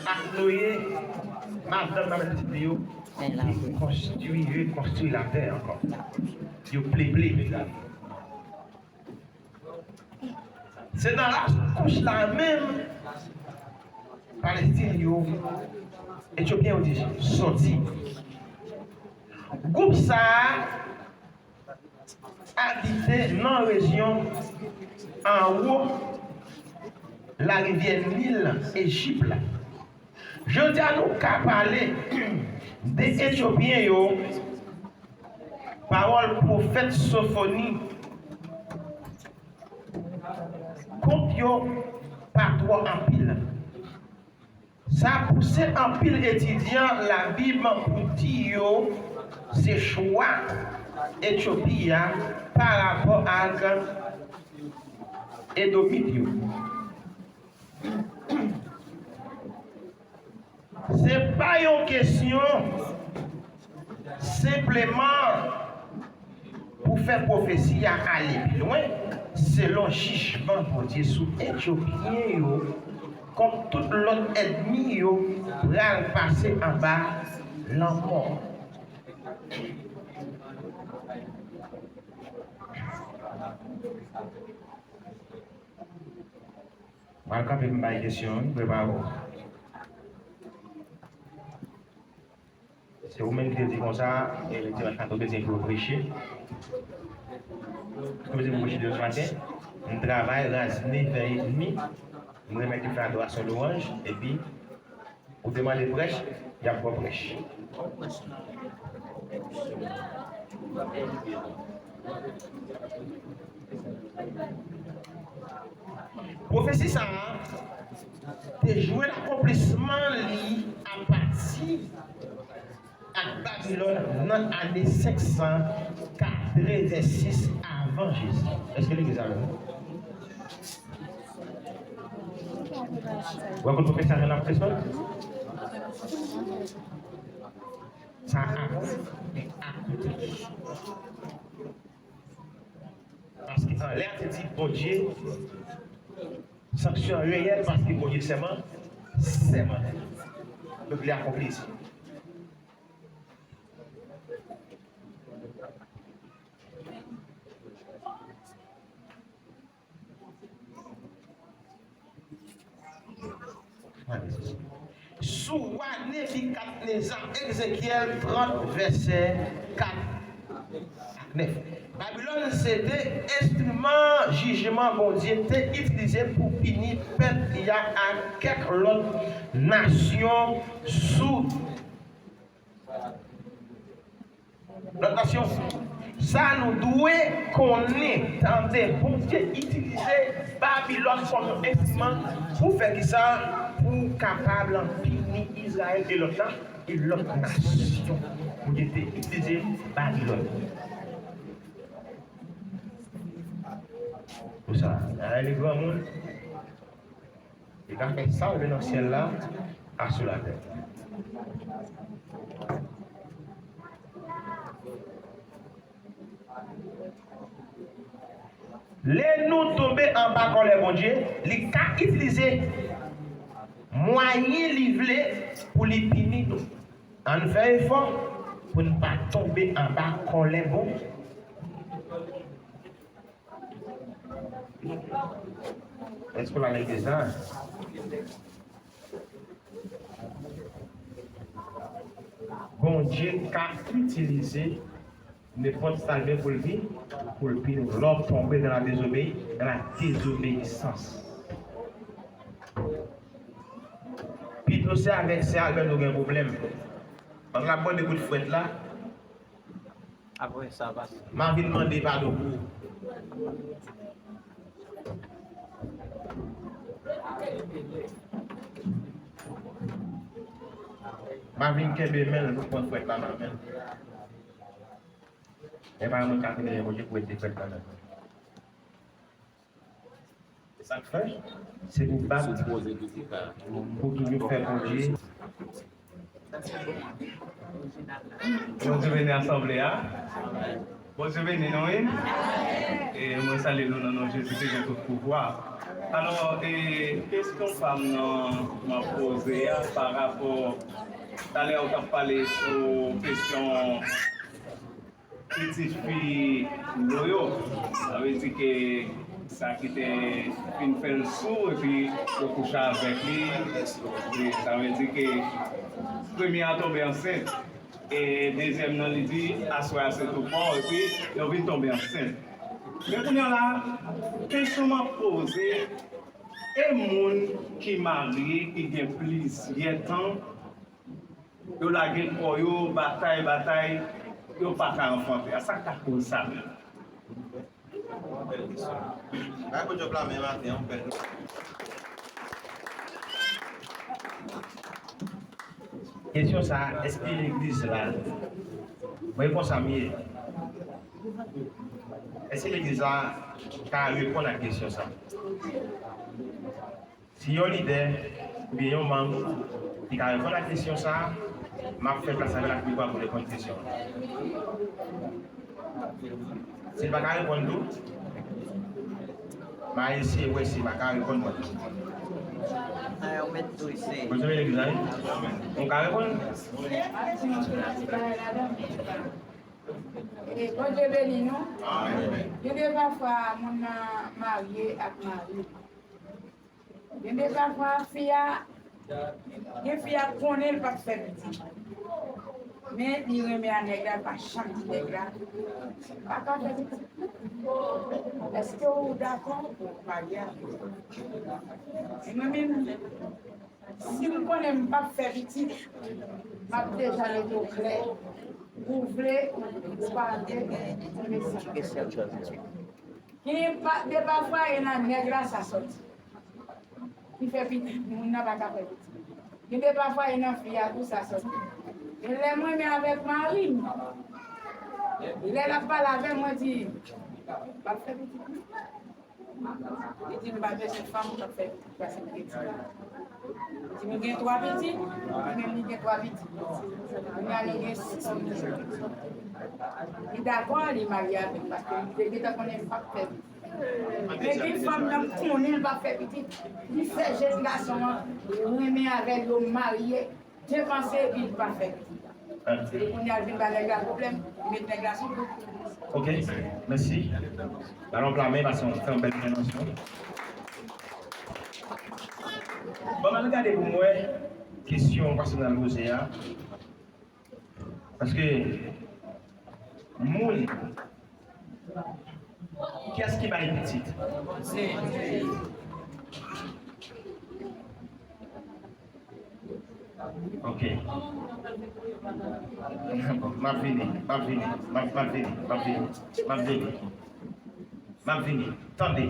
ak Noye, madanm nan, pitit li yo, ki konstwi, rekonstwi latè ankò. Yo peple. Se nan lakouch la menm Palestin yo, Etyopyen yo di soti. Gwoup sa a abite nan rejyon anwo larivyè Nil, Ejip la. Jodi a, nou ka pale de Etyopyen yo, pawòl pwofèt Sofoni kont yo pa twò anpil. Sa pouse anpil etidyan Labib pou di yo se chwa Etyopi a parapò ak Edomit yo. Se pa yon kesyon senpleman pou fè pwofesi a ale pi lwen, selon jijman Bondye sou Etyopyen yo, kont tout lòt ènmi yo pral pase anba lanmò. Pral kanpe pou m bay kesyon, wi, prepare w. Se ou menm ki te di konsa, e, dimanch maten, ou bezwen pou preche. Ou bezwen pou preche dimanch maten. M travay, razne, fè etni. M remèt li fè adorasyon, lwanj, epi ou te mande prèch, y ap ba w prèch. Pwofesi sa a te jwenn akonplisman li apati ak Babilòn nan ane senk san katrevensis avan Jezi. Èske legliz avè m? Ou wè kote pwofesi a jwenn akonplisman? Sa a akonpli. Paske anlè a te di Bondye, sanksyon an reyèl paske Bondye sèman, sèman. Donk, li akonpli isi. Sou wa Nebikadneza, Ezekyèl trant, vèsè kat Nèf. Babilòn se te enstriman jijman Bondye te itilize pou pini pèp li a ak kèk lòt nasyon sou lòt nasyon. Sa nou dwe konnen, tande, Bondye itilize Babilòn kòm yon enstriman pou fè kisa? Pou kapab pini Izrayèl e lòt la, e lòt nasyon. Bondye te itilize Babilòn. Pou sa, la, li granmoun. Li ka fè sa w vle nan syèl la, a sou latè. Lè nou tonbe anba kòlè Bondye, li ka itilize mwayen li vle pou li pini nou. Ann fè efò pou n pa tonbe anba kòlè Bondye. Èske w la legliz la? Bondye ka itilize nenpòt sa l vle pou l vin, pou l pini w. Lè w tonbe dans la désobéi-, dans la désobéissance. Pito se avèk sè Albert nou gen pwoblèm. Paske l ap bòde kout frèt la, Apre sa, pastè. M a vin mande padon pou ou. M a vin kenbe men l, nou pran frèt la nan men l. E pa mwen k ap kenbe men Bondye pou ete frèt la nan men l. Se sa k fè, se pou bat, pou toujou fè Bondye. Bondye beni asanble a. Bondye beni nou, wi. E mwen salye nou nan non Jezi ki gen tout pouvwa. Alò, e, kesyon pa m nan, m ap poze a, pa rapò, talè ou t ap pale sou kesyon pitit fi Lo yo. Sa vle di ke sa ki te fin fè l sou, epi yo kouche avèk li. Epi sa vle di ke premye a tonbe ansent. E dezyèm nan, li di, aswè a se tou pa w, epi yo vin tonbe ansent. Men kounye a la, kesyon m ap poze, e moun ki marye, ki gen plizyè tan, yo lage kò yo, batay, batay, yo pa ka anfante. A sa k ta koz sa menm? Bèl kesyon. Bay Bondye la men maten an, bèl. Kesyon sa, èske legliz la, mwen konsa m ye. Èske legliz la ka reponn a kesyon sa? Si yon lidè oubyen yon manm ki ka reponn a kesyon sa a, m ap fè plas avè l ak mikwo a pou l reponn kesyon an. Si l pa ka reponn tou, m a eseye wè si l pa ka reponn mwen. Ay, ou mèt tou eseye. Bondye beni legliz la, wi. Ou ka reponn? E Bondye beni nou. Gen de pafwa moun nan marye ak mari. Gen de pafwa fi a, gen fi a konnen l p ap fè pitit. Men li renmen a nèg la, l pa janm di nèg la, pa ka fè pitit. Èske ou dakò pou w marye avè l? E mwen menm, si m konnen m p ap fè pitit, m ap deja mete w klè. Ou vle, ou pa vle, ou vle sa. Gen pa, de pafwa, e nan nèg la sa sòti. Ki fè pitit, moun nan pa ka fè pitit. Gen de pafwa, e nan fi a tou sa sòti. Men lè mwen menm avèk mari m, lè l ap pale avè m, mwen di, "M p ap fè pitit non." Li di, "M pa bezwen fanm k ap fè pitit, paske m gen ti." Li di, "M gen twa pitit," li menm li gen twa pitit. Kounye a nou gen sis pitit. Li dakò, li marye avè m, paske li te gentan konnen m p ap fè pitit. Men gen fanm nan konnen l p ap fè pitit. Li fè jèn gason an renmen avè l, yo marye, depanse, epi l pa fè pitit. Epi kounye a l vin ba nèg la pwoblèm, li met nèg la sou kou. Ok, mèsi. Balon pla men, pase yon trè bèl entèvansyon. Bon, m al gade pou m wè kesyon pastè Donald poze a. Paske Moun. Kiyès ki bay pitit? Ok. Bon, m ap vini, m ap vini, m ap, m ap vini, m ap vini, m ap vini. M ap vini. Tande.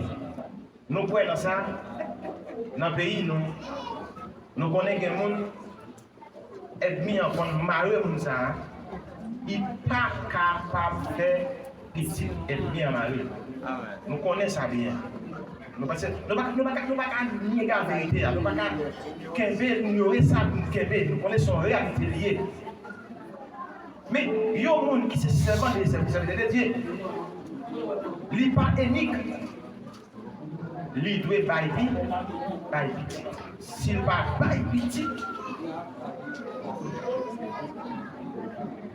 Nou kwè nan sa? Nan peyi nou, nou konnen gen moun, ènmi an konn mare moun sa a, li pa kapab fè pitit ènmi an mare l. Nou konnen sa byen. Nou pa, nou pa, nou pa ka, nou pa ka nye verite a. Nou pa ka kenbe, inyore sa pou n kenbe. Nou konnen se yon reyalite li ye. Men, yon moun ki se sèvant de Dye, sèvitè de Dye, li pa enik. Li dwe bay pi, bay pitit. Si l pa bay pitit,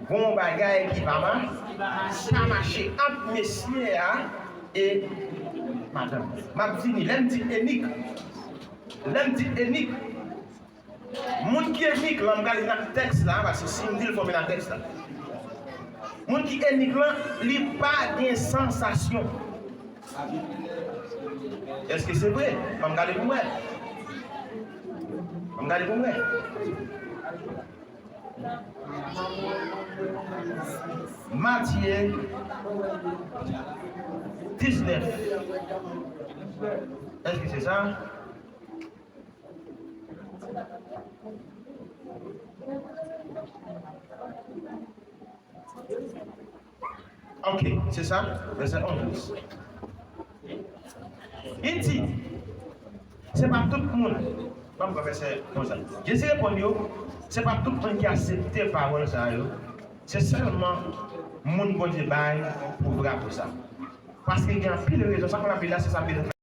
gon bagay ki pa ma, pa mache ant mesye a e madanm. M ap vini, lè m di enik, lè m di enik, moun ki enik lan, m prale nan tèks la, paske si m di l fò m nan tèks la. Moun ki enik lan, li pa gen sansasyon. Èske se vre? Ban m gade pou m wè. Ban m gade pou m wè. Matye diznèf. Èske se sa? Ok, se sa, vèsè onz. Li di, se pa tout moun, ban m pran vèsè onz la. Jezi reponn yo, se pa tout moun ki aksepte pawòl sa yo, se sèlman moun Bondye bay pou vrè apot sa. Paske gen anpil rezon, sa k ap pale la, se sa Bondye